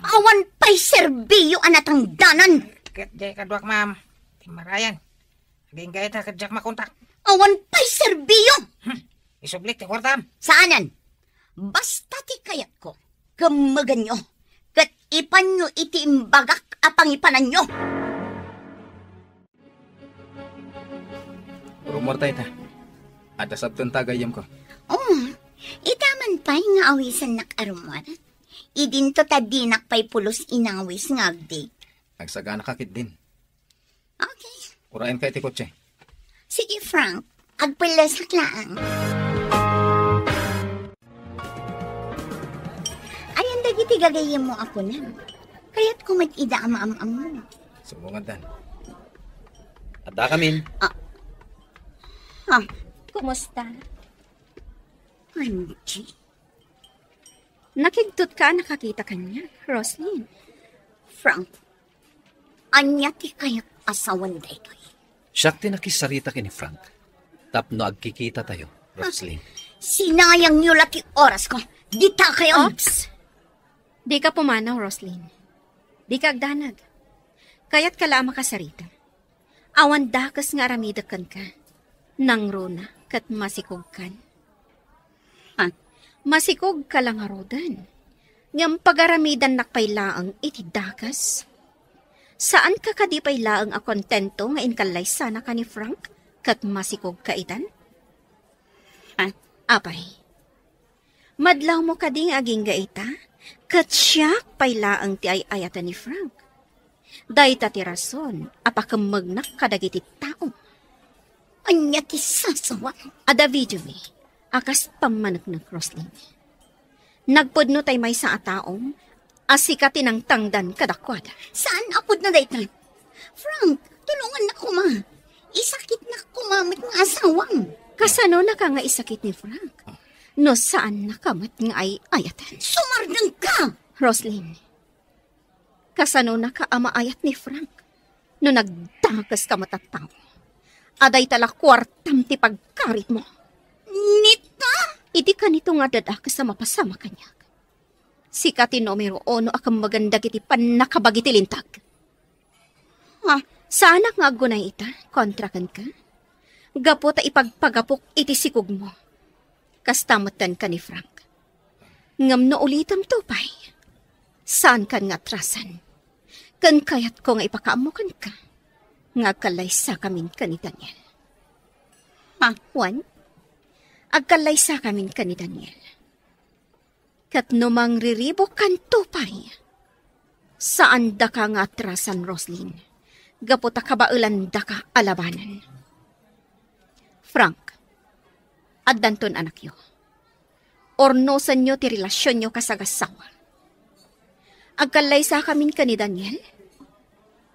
Awan pay serbiyo a natangdanan. Ket diay kaduak, ma'am. Timmarayan. Agingga ita ket diak makontak. Awan pay serbiyo! Hmm. Isublik ti kuartam. Saanen. Basta ti kayatko, kemmegenyo, ket ipanyo iti imbagak a pangipananyo. Rummuarta ita. Adda sabtenta a gayyemko. Oh, ita man pay nga awisennak a rummuar. Idinto ta dinak pay pulos inawis nga agdate. Agsaganaka ketdin. Okay. Uraenka iti kotse. Sige, Frank. Agpellesak laeng. Ayan dagiti gagayyemmo a kunam. Kayatko met ida a maam-ammo. Sumungaddan. Addakamin. Ah. Ha? Kumusta? Angie? Nakigtot ka a nakakita kaniak, Roslyn. Frank, Ania ti kayat a sawen daytoy? Siak ti nakisarita ken ni Frank tapno agkikitatayo, Roslyn. Sinayangyo la ti orasko. Dita kayo. Oops! Dika pumanaw, Roslyn. Dika agdanag. Kayatka la a makasarita. Awan dakes nga aramidek kenka. Nangruna ket masikogkan. Ha? Masikogka la ngaruden. Ngem pagaramidannak pay laeng iti dakes. Saanka kadi pay laeng a kontento nga inkallaysanaka ni Frank ket masikogka itan? Ha? Apay, madlawmo kadi nga agingga ita? Ket siak pay laeng ti ay-ayaten ni Frank. Dayta ti rason a pakemmegnak kadagiti tao. Ania ti sasawa? Adda videomi a kas pammaneknek, Roslyn. Nagpudno tay maysa a tao a sika ti nangtangdan kadakuada. Saan a pudno dayta? Frank, tulongannak koma. Isakitnak koma met nga asawam. Kasanonaka nga isakit ni Frank no saannaka met nga ay-ayaten? Sumardengka! Roslyn, kasanonaka a maayat ni Frank no nagdakeska met a tao a dayta la kuartam ti pagkaritmo? Nita? Idi kanito nga adda dakes a mapasamak kaniak, sika ti numero uno a kemmegan dagiti pannakabagi ti lintag. Ha? Saanak nga aggunay ita kontra kenka? Gapu ta ipagpagapok iti sikogmo. Kasta metten ken ni Frank. Ngem no ulitemto pay, saankan nga atrasan. Ken kayatko nga ipakaammo kenka nga agkallaysakamin ken ni Daniel. Ha? Wen, agkallaysakamin ken ni Daniel. Ket no mangriribukkanto pay, saandaka nga atrasan, Roslyn, gapu ta kabaelandaka a labanen. Frank, addanton anakyo. Urnosenyo ti relasionyo kas agassawa. Agkallaysakamin ken ni Daniel,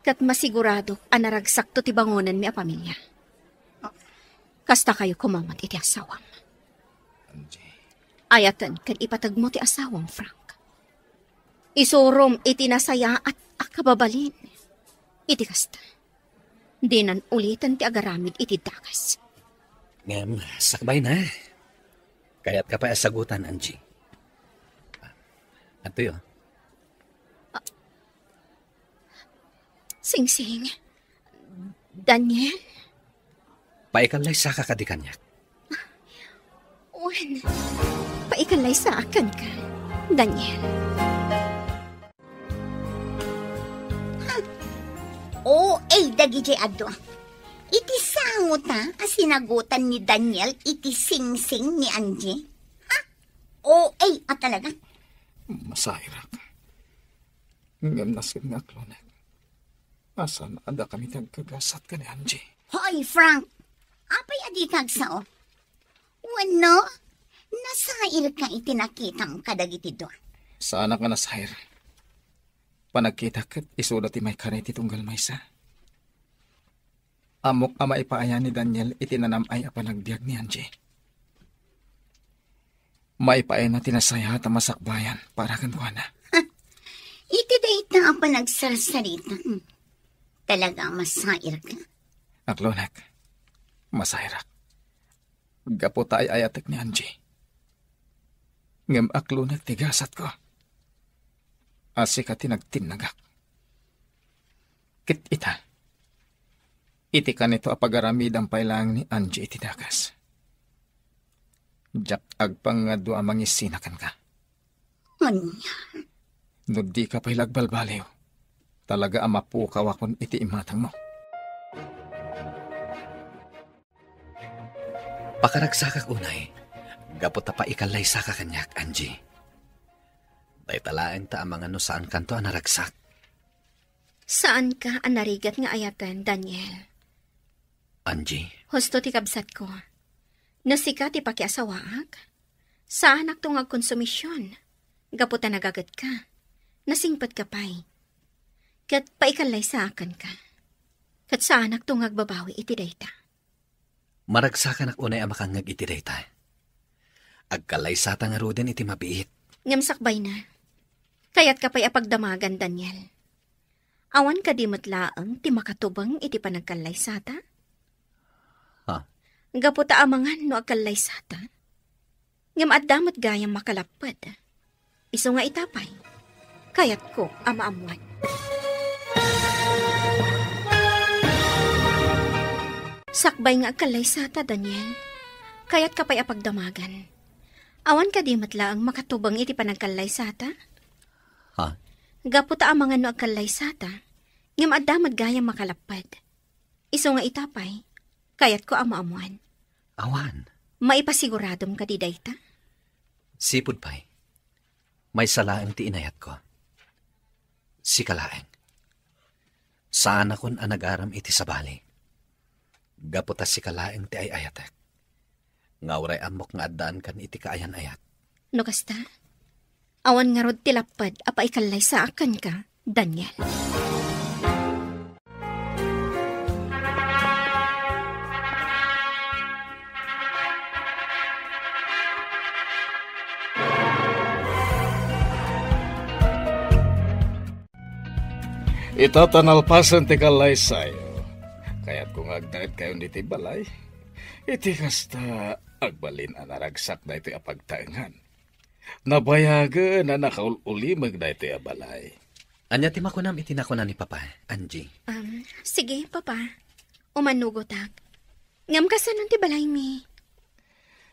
ket masiguradok a naragsakto ti bangonenmi a pamilia. Kasta kayo koma met iti asawam. Angie. Ayaten ken ipategmo ti asawam, Frank. Isurom iti nasayaat a kababalin. Iti kasta, dinan uliten ti agaramid iti dakes. Ngem, sakbay na. Kayatka pay a sagutan, Angie. Adtoyo. Singsing. Daniel? Paikallaysaka kadi kaniak. Wen, paikallaysaka kenka, Daniel. O A dagidiay adu. Iti sangota a sinagutan ni Daniel iti singsing ni Angie. Ha? O A a talaga. Masairak. Ngem nasken nga aklonek. Asan adda kami ti agkagasat ken ni Angie? Hoy, Frank! Apay a dika agsao? Wenno, nasairka iti nakitam kadagiti dua? Saanak nga nasair. Panagkitak ket isuda ti maikari ti tunggal maysa. Ammok a maipaayna ni Daniel iti nanam-ay a panagbiag ni Angie. Maipaayna ti nasayaat a masakbayan para kenkuana. Iti dayta a panagsarsarita, talaga a masairka. Aklonek, masairak. Gapu ta ay-ayatek ni Angie. Ngem aklonek ti gasatko. A sika ti nagtinnagak. Ket ita, iti kanito a pagaramidam pay laeng ni Angie iti dakes. Diak agpangngad a mangisina kenka. Ania? No dika pay la agbalbaliw, talaga a mapukawakon iti imatangmo. Pakaragsakak unay, gapu ta paikallaysaka kaniak, Angie. Dayta laeng ta amangan no saankanto a naragsak. Saanka a narigat nga ayaten, Daniel. Angie? Husto ti kabsatko. No sika ti pakiasawaak, saanakto nga agkonsumision. Gapu ta nagagetka, nasingpetka pay. Ket paikallaysaakanka. Ket saanakto nga agbabawi iti dayta. Maragsakanak unay a makangngeg iti dayta. Agkallaysata ngaruden iti mabiit. Ngem sakbayna, kayatka pay a pagdamagan, Daniel. Awan kadi met laeng ti makatubeng iti panagkallaysata? Ha? Gapu ta amangan no agkallaysata, ngem adda met gayam makalapped. Isu nga ita pay, kayatko a maammuan. Sakbay nga agkallaysata, Daniel, kayatka pay a pagdamagan. Awan kadi met laeng makatubeng iti panagkallaysata? Ha? Gapu ta amangan no agkallaysata, ngem adda met gayam makalapped. Isu nga ita pay, kayatko a maammuan. Awan. Maipasiguratom kadi dayta? Sipud pay, maysa laeng ti inayatko. Sika laeng. Saanakon a nagaram iti sabali. Gapu ta sika laeng ti ay-ayatek. Nga uray ammok nga addaankan iti kaayan-ayat. No kasta, awan ngarud ti lapped a paikallaysaak kenka, Daniel. Ita ta nalpasen ti kallaysayo, kayatko nga agnaed kayon ditoy balay. Iti kasta, agbalin a naragsak daytoy a pagtaengan. Nabayagen a nakaul-ulimeg daytoy a balay. Ania ti makunam iti nakuna ni Papa, Angie? Um, sige, Papa. Umanugotak. Ngem kasano ti balaymi?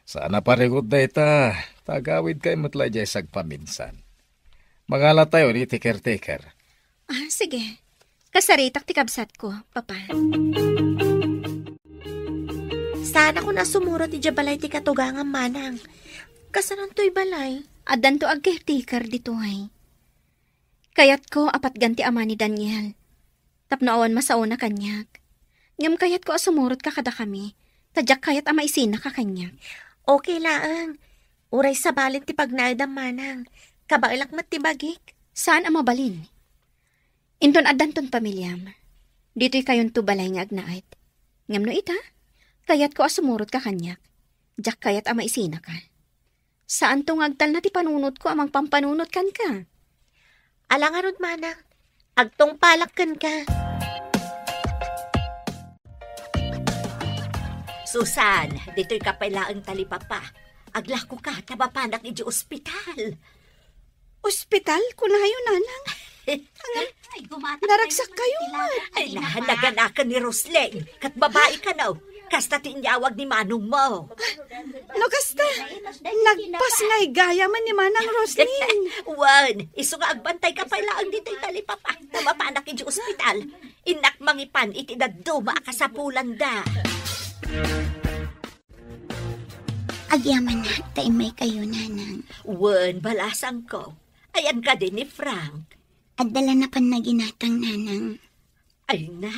Saan a parigot dayta. Tagawidkay met la idiay sagpaminsan. Mangalatayon iti caretaker. Ah, sige. Kasaritak ti kabsatko, Papa. Saanakon a sumurot idiay balay ti katugangam, manang. Kasanontoy balay? Addanto agcaretaker ditoy. Kayatko a patgan ti ama ni Daniel tapno awan masaona kaniak. Ngem kayatko a sumurotka kadakami, ta diak kayat a maisinaka kaniak. Okay laeng. Uray sabalen ti pagnaedam, manang. Kabaelak met ti bagik. Saan a mabalin. Inton addanton pamiliam, ditoy kayonto balay nga agnaed. Ngem no ita, kayatko a sumurotka kaniak. Diak kayat a maisinaka. Saanto nga agtalna ti panunotko a mangpampanunot kenka. Ala ngarud, manang. Agtungpalak kenka. Susan, ditoy ka pay laeng talipapa. Aglakoka ta mapanak idiay ospital. Ospital? Kunayo, nanang. Ay, gumatak naragsak kayo, man. Ay, na, naganakan ni Roslyn. Kat babae kano. Kasta ti inyawag ni manong mo. No kasta, nagpasngay gayam ni Manang Roslyn. Wen, isu nga agbantay ka pay laeng ditoy talipapa. Ta mapanak idiay ospital. Innak mangipan iti dadduma a kasapulanda. Agyamanak ta immay kayo, nanang. Wen, balasangko. Ayan kadi ni Frank? Adda la napan naginatang, nanang. Ay na,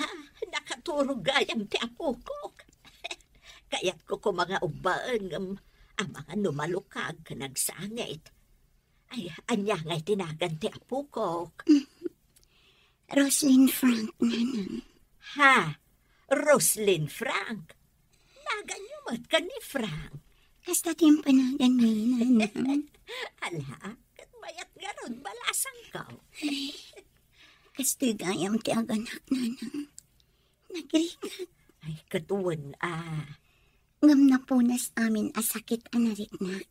nakaturog gayam ti apokok. Kayatko koma nga ubbaen, ngem amangan no malukag ken agsangit. Ay, ania ngay ti nagan ti apokok? Roslyn Frank, nanang. Ha? Roslyn Frank? Naganyo met ken ni Frank? Kasta ti impanaganmi, nanang. Ala, ket mayat ngarud, balasangko. Ay, kastoy gayam ti aganak, nanang. Nagriknak. Ay, ket wen a. Ngem napunas amin a sakit a nariknak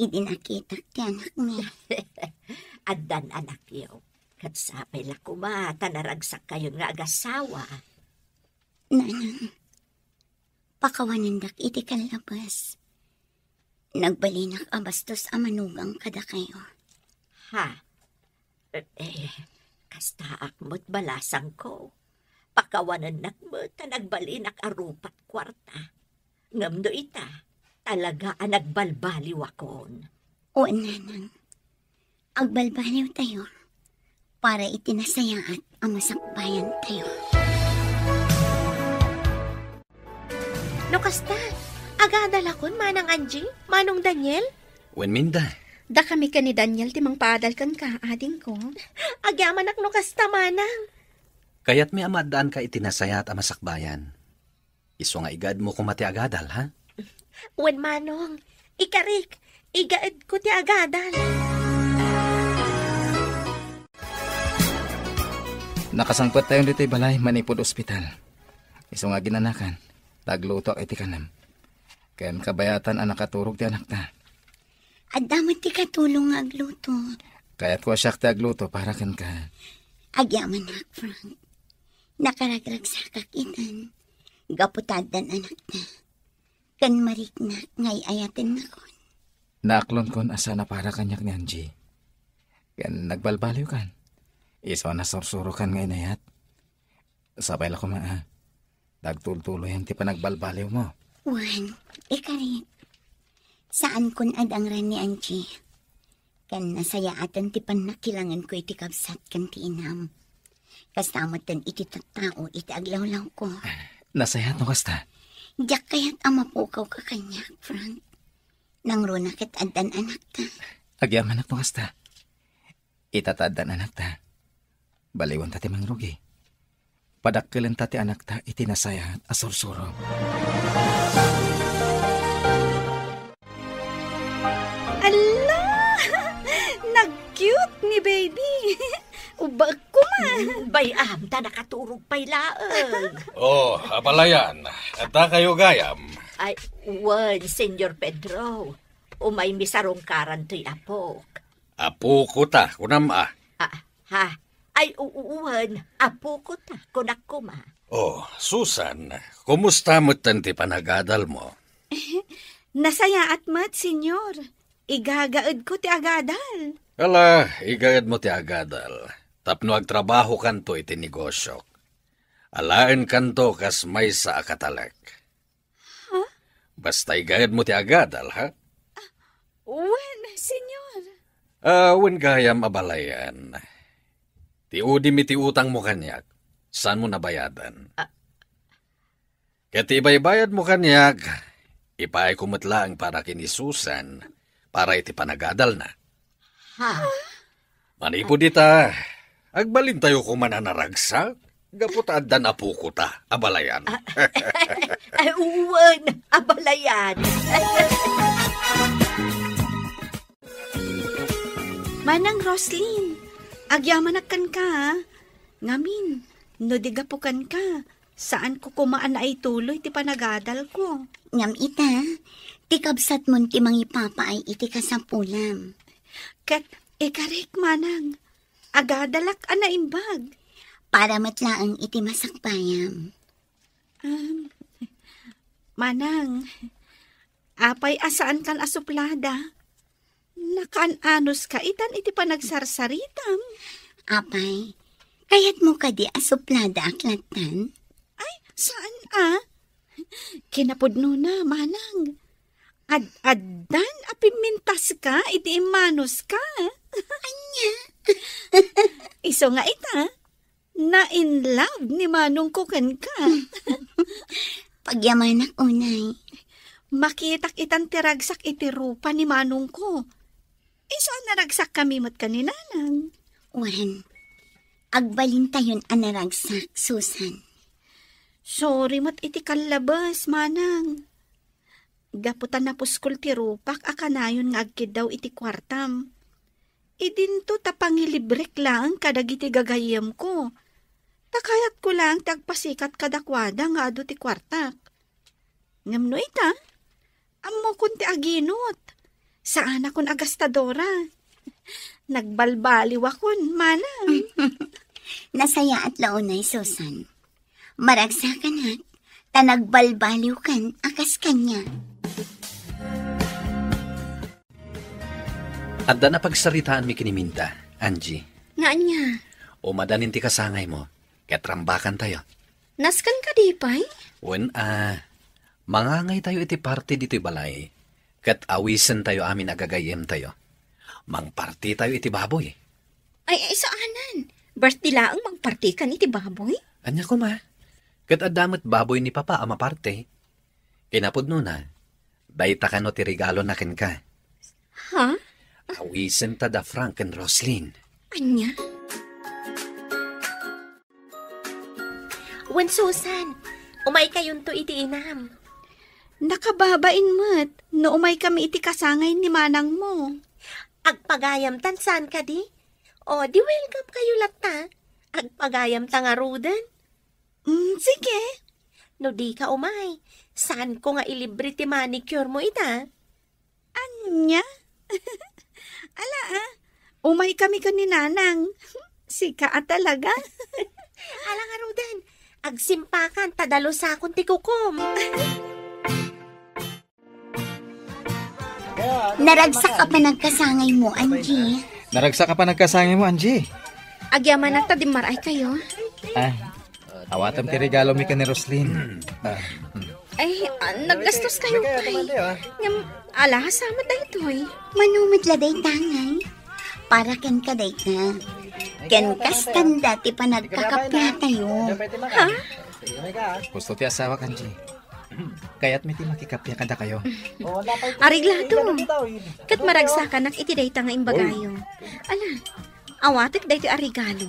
idi nakitak ti anakmi. Addan anakyo. Ket sapay la koma ta naragsak kayon nga agasawa. Nanang, pakawanendak iti kallabas. Nagbalinak a bastos a manugang kadakayo. Ha? Eh, eh, kastaak met, balasangko. Pakawanennak met ta nagbalinak a rupat kuarta. Ngem no ita, talaga a nagbalbaliwakon. Wen, nanang. Agbalbaliwtayo para iti nasayaat a masakbayantayo. No kasta, agadalakon, Manang Angie, Manong Daniel? Wen, Minda. Dakami ken ni Daniel ti mangpaadal kenka, adingko. Agyamanak no kasta, Manang. Kayatmi a maaddaanka iti nasayaat a masakbayan. Isu nga igaedmo koma ti agadal, ha? Wen, Manong. Ikarik, igaedko ti agadal. Nakasangpettayon ditoy balay manipud ospital. Isu nga aginanakan, ta aglutoak iti kanem. Ken kabayatan a nakaturog ti anakta. Adda met ti katulong nga agluto. Kayatko a siak ti agluto para kenka. Agyamanak, Frank. Nakaragragsakak itan. Gapu ta addan anakta. Ken mariknak nga ay-ayatennakon. Naaklonkon a saan a para kaniak ni Angie. Ken nagbalbaliwkan. Isu a nasursurokan nga inayat. Sapay la koma, a. Nagtultuloyan ti panagbalbaliwmo. Wen, ikarit. Saankon a dangran ni Angie. Ken nasayaaten ti pannakilangenko iti kabsat ken ti inam. Kasta metten iti tattao iti aglawlawko. Nasayaat no kasta? Diak kayat a mapukawka kaniak, Frank. Nangruna ket addan anakta. Agyamanak no kasta. Ita ta addan anakta. Baliwenta ti mangrugi. Padakkelenta ti anakta iti nasayaat a sursuro. Alla! Nag-cute ni baby! Ubaek koma! Bay-am, ta nakaturog pay laeng. Oh, abalayan. Adda kayo gayam? Ay, wen, Senyor Pedro. Umaymi sarungkaran toy apok. Apoko ta, kunam a. Ah, ha? Ay, uu-, wen, apoko ta, kunak koma. Oh, Susan, kumusta metten ti panagadalmo? Nasayaat met, Senyor. Igagaedko ti agadal. Ala, igaedmo ti agadal. Tapno agtrabahokanto iti negosiok. Alaenkanto kas maysa a katalek. Ha? Basta igaedmo ti agadal, ha? Wen, Senyor. Ah, wen gayam abalayan. Ti udim iti utangmo kaniak, saanmo nabayadan? Ah. Ket ti ibaybayadmo kaniak, ipaayko met laeng para ken ni Susan, para iti panagadalna. Ha? Manipud ita, agbalintayo koman a naragsak, gapu ta addan apoko ta, abalayan. Ah, ay, wen, abalayan. Manang Roslyn, agyamanak kenka, a. Ngamin, no di gapu kenka, saanko koma a naituloy ti panagadalko. Ngem ita, ti kabsatmon ti mangipapaay iti kasapulam. Ket ikarik, Manang, agadalak a naimbag. Para met laeng iti masakbayam. Um, Manang, apay a saankan a suplada? Nakaan-anuska itan iti panagsarsaritam. Apay, kayatmo kadi a supladaak lattan? Ay, saan a? Kinapudnona, Manang. Ad-addan a pimmintaska iti immanuska. Ania? Isu nga ita, na-in love ni manongko kenka. Pagyamanak unay. Makitak itan ti ragsak iti rupa ni manongko. Isu a naragsakkami met ken ni Nanang. Wen, agbalintayon a naragsak, Susan. Sorry met iti kallabes, Manang. Gapu ta napuskol ti rupak a kanayon nga agkiddaw iti kuartam. Idinto ta pangilibrek laeng kadagiti gagayyemko. Ta kayatko laeng ti agpasikat kadakuada nga adu ti kuartak. Ngem no ita, ammokon ti aginot. Saanakon a gastadora. Nagbalbaliwakon, Manang. Nasayaat la unay, Susan. Maragsakanak, ta nagbalbaliwkan a kas kaniak. Adda napagsaritaanmi ken ni Minda, Angie. Nga ania? Umadanin ti kasangaymo, ket rambakantayo. Nasken kadi pay? Wen a, mangangaytayo iti party ditoy balay, ket awisentayo amin a gagayyemtayo. Mangpartytayo iti baboy. Ay, ay, saanen. Birthday laeng mangpartykan iti baboy? Ania koma? Ket adda met baboy ni Papa a maparty. Kinapudnona, dayta kano ti regalona kenka. Ha? Awisenta da Frank ken Roslyn. Ania? Wen, Susan, umaykayonto iti inam. Nakababain met no umaykami iti kasangay ni manangmo. Agpagayam tan saan kadi? O, di welcome kayo latta. Agpagayamta ngaruden? Mm, sige. No dika umay, saanko nga ilibre ti manicure mo ita. Ania? Ala, ah. Umay kami ken ni Nanang. Sika a talaga. Ala ngaruden, agsimpakan ta dalusakon ti kukom. Naragsak a panagkasangay mo, Angie. Naragsak a panagkasangay mo, Angie. Agyamanak ta dimmaray kayo. Ah, awatem ti regalo mi ken ni Roslyn. Ah, hmm. Ay, ah, naggastos kayo, pay. Ngem, ala, sa met daytoy. Mano met la dayta ngay? Para kenka dayta. Ken kasta dayta ti panagkakapiatayo. Ha? Husto ti asawak, Angie. Kayatmi ti makikapia kadakayo. Ariglato. Ket maragsakanak iti dayta nga imbagayo. Ala, awatek daytoy a regalo.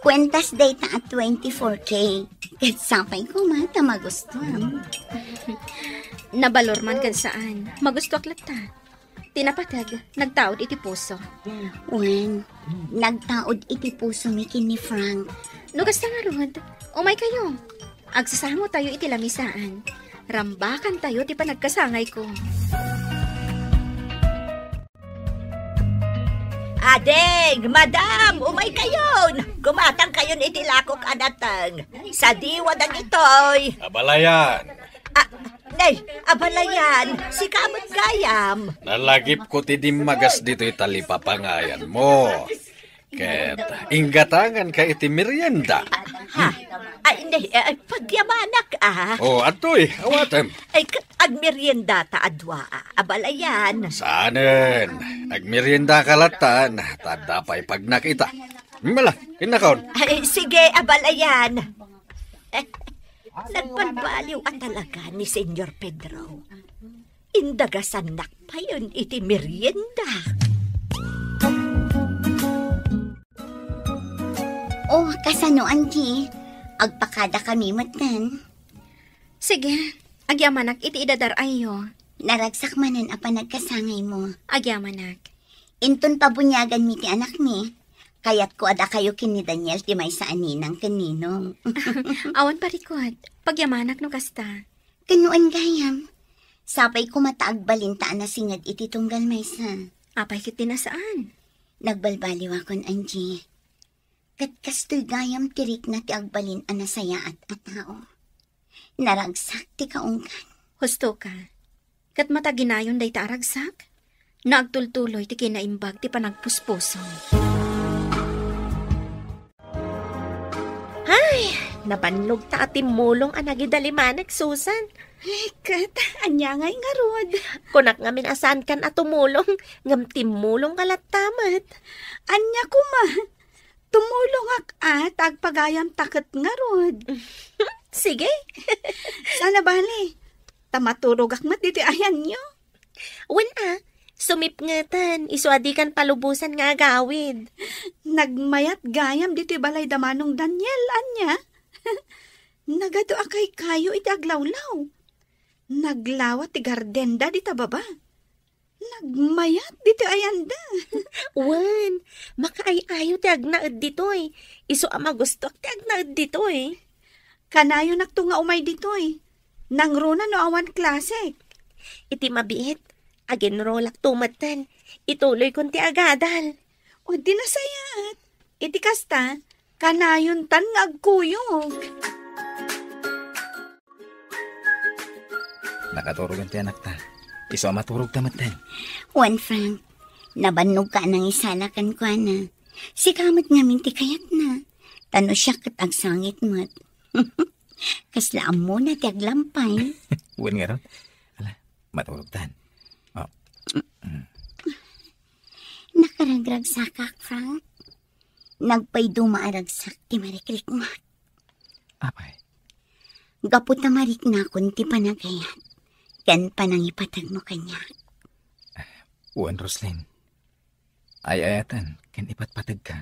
Kuentas dayta a twenty-four K. Ket sapay koma ta magustuam. Nabalor man ken saan. Magustuak latta. Ti napateg, nagtaud iti puso. Wen, nagtaud iti pusomi ken ni Frank. No kasta ngarud, umay kayo. Agsasango tayo iti lamisaan. Rambakan tayo ti panagkasangay ko. Ading, madam, umay kayon. Gumatang kayon iti lakok a nateng. Sadiwa dagitoy. Abalayan. Ah, nay, abalayan, sika met gayam. Nalagipko ti dimmagas ditoy talipapangayan mo. Ket inggatangan ka iti merienda. Ha? Ay, nay, ay, pagyamanak, ah. Oh, atoy, awatem. Ay, ket agmerienda ta a dua, ah, abalayan. Saanen, agmerienda ka latan, ta adda pay pagnak ita. Mala, innakon. Ay, sige, abalayan. Nagbalbaliw a talaga ni Senyor Pedro. Indagasannak payen iti merienda. Oh, kasano, Angie? Agpakada kami metten. Sige, agyamanak iti idadar-ayyo. Naragsak manen a panagkasangay mo. Agyamanak. Inton pabuniaganmi ti anakmi, kayatko a dakayo ken ni Daniel ti maysa a ninang ken ninong. Awan parikut, pagyamanak no kasta. Ken no wen gayam, sapay koma ta agbalin ta a nasinged iti tunggal maysa. Apay ket ti nasaan? Nagbalbaliwakon, Angie. Ket kastoy gayam ti rikna ti agbalin a nasayaat a tao. Naragsak ti kaunggan. Husto ka. Ket mataginayon dayta a ragsak, no agtultuloy ti kinaimbag ti panagpuspusom. Ay, nabannog ta a timmulong a nagidalimanek, Susan. Ay, ket, ania ngay ngarud? Kunak ngamin a saankan a tumulong, ngem timmulong ka latta met. Ania koma? Tumulongak a, ta agpagayam ta ket ngarud. Sige. Sana bali. Ta maturogak met ditoy ayanyo. Wen a, sumipngeten, isu a dikan palubosan nga agawid. Nagmayat gayam ditoy balay da Manong Daniel, ania? Nagadu a kaykayo iti aglawlaw. Naglawa ti gardenda dita baba. Nagmayat ditoy ayanda. Wen, makaay-ayo ti agnaed ditoy. Isu a magustoak ti agnaed ditoy. Kanayonakto nga umay ditoy. Nangruna no awan klasek. Iti mabiit, agenrolakto metten. Ituloykon ti agadal. O, di nasayaat. Iti kasta, kanayontan nga agkuyog. Nakaturogen ti anakta. Isu a maturogta metten. Wen, Frank, nabannogka a nangisala kenkuana. Sika met ngamin ti kayatna. Ta no siak ket agsangit met. Kasla ammona ti aglampay. Wen ngarud. Ala, maturogtan. Oh. Nakaragragsakak, Frank. Nagpayduma a ragsak ti marikriknak. Apay? Gapu ta mariknakon ti panagayat ken panangipategmo kaniak. Wen, Roslyn. Ay-ayaten ken ipatpategka.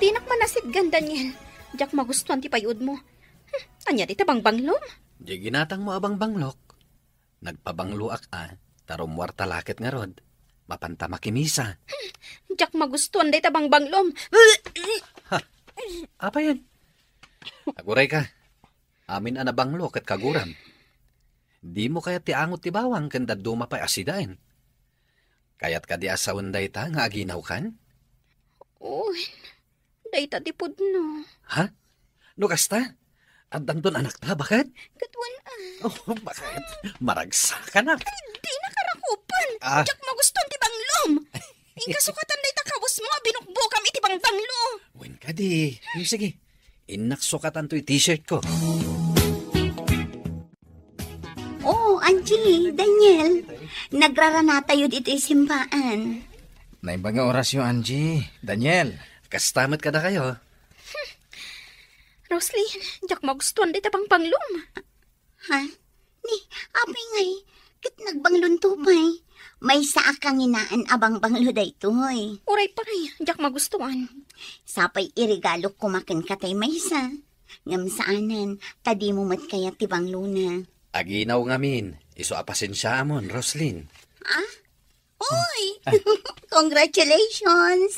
Dinak manasitgan, Daniel. Diak magustuan ti payudmo. Hmm, ania dita bangbanglom? Di ginatangmo a bangbanglok. Nagpabangloak a, ta rummuarta la ket ngarud. Mapanta makimisa. Diak magustuan dayta bangbanglom. Apay? Aguray ka. Amin a nabanglo ket kaguram. Dimo kayat ti angot ti bawang ken dadduma pay a sidaen? Kayat kadi a sawen dayta nga aginawkan? Wen, dayta ti pudno. Ha? No kasta? Addanton anakta, baket? Ket wen a. Oh, baket? Maragsakanak. Dina karakupen. Ah. Diak magustuan ti banglom. Inka sukatan dayta kabusmo a binukbokam iti bangbanglo. Wen kadi. Hmm, sige. Innak sukatanto ti t-shirt ko. Oh, Angie, Daniel, nagrarana tayo ditoy simbaan. Naimbag nga orasyo, Angie. Daniel. Kasta met kadakayo. Roslyn, diak magustuan dayta bangbanglom. Ha? Ni, apay ngay, ket nagbanglonto pay. Maysa a kanginaan a bangbanglo daytoy. Uray pay, diak magustuan. Sapay iregalok koma kenka tay maysa. Ngem saanen, ta dimo met kayat ti banglona. Aginaw ngamin, isu a pasensiaamon, Roslyn. Ah? Uy! Congratulations!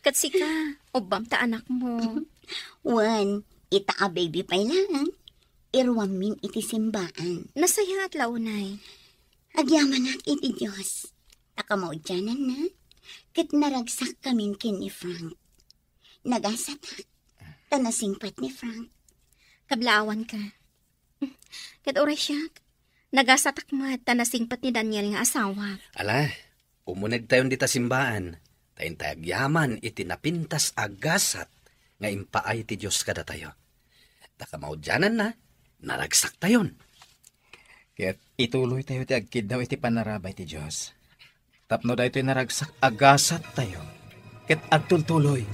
Ket sika, ubbam ta anakmo. Wen, ita a baby pay laeng, iruammin iti simbaan. Nasayaat la unay. Agyamanak iti Dios. Ta kamaudiananna, ket naragsakkamin ken ni Frank. Nagasatak, ta nasingpet ni Frank. Kablaawanka. Ket uray siak, nagasatak met ta nasingpet ni Daniel nga asawak. Ala, umunegtayon dita simbaan, ta intay agyaman iti napintas a gasat nga impaay ti Dios kadatayo. Ta kamaudiananna, naragsaktayon. Ket ituloytayo ti agkiddaw iti panarabay ti Dios. Tapno daytoy naragsak a gasattayo ket agtultuloy.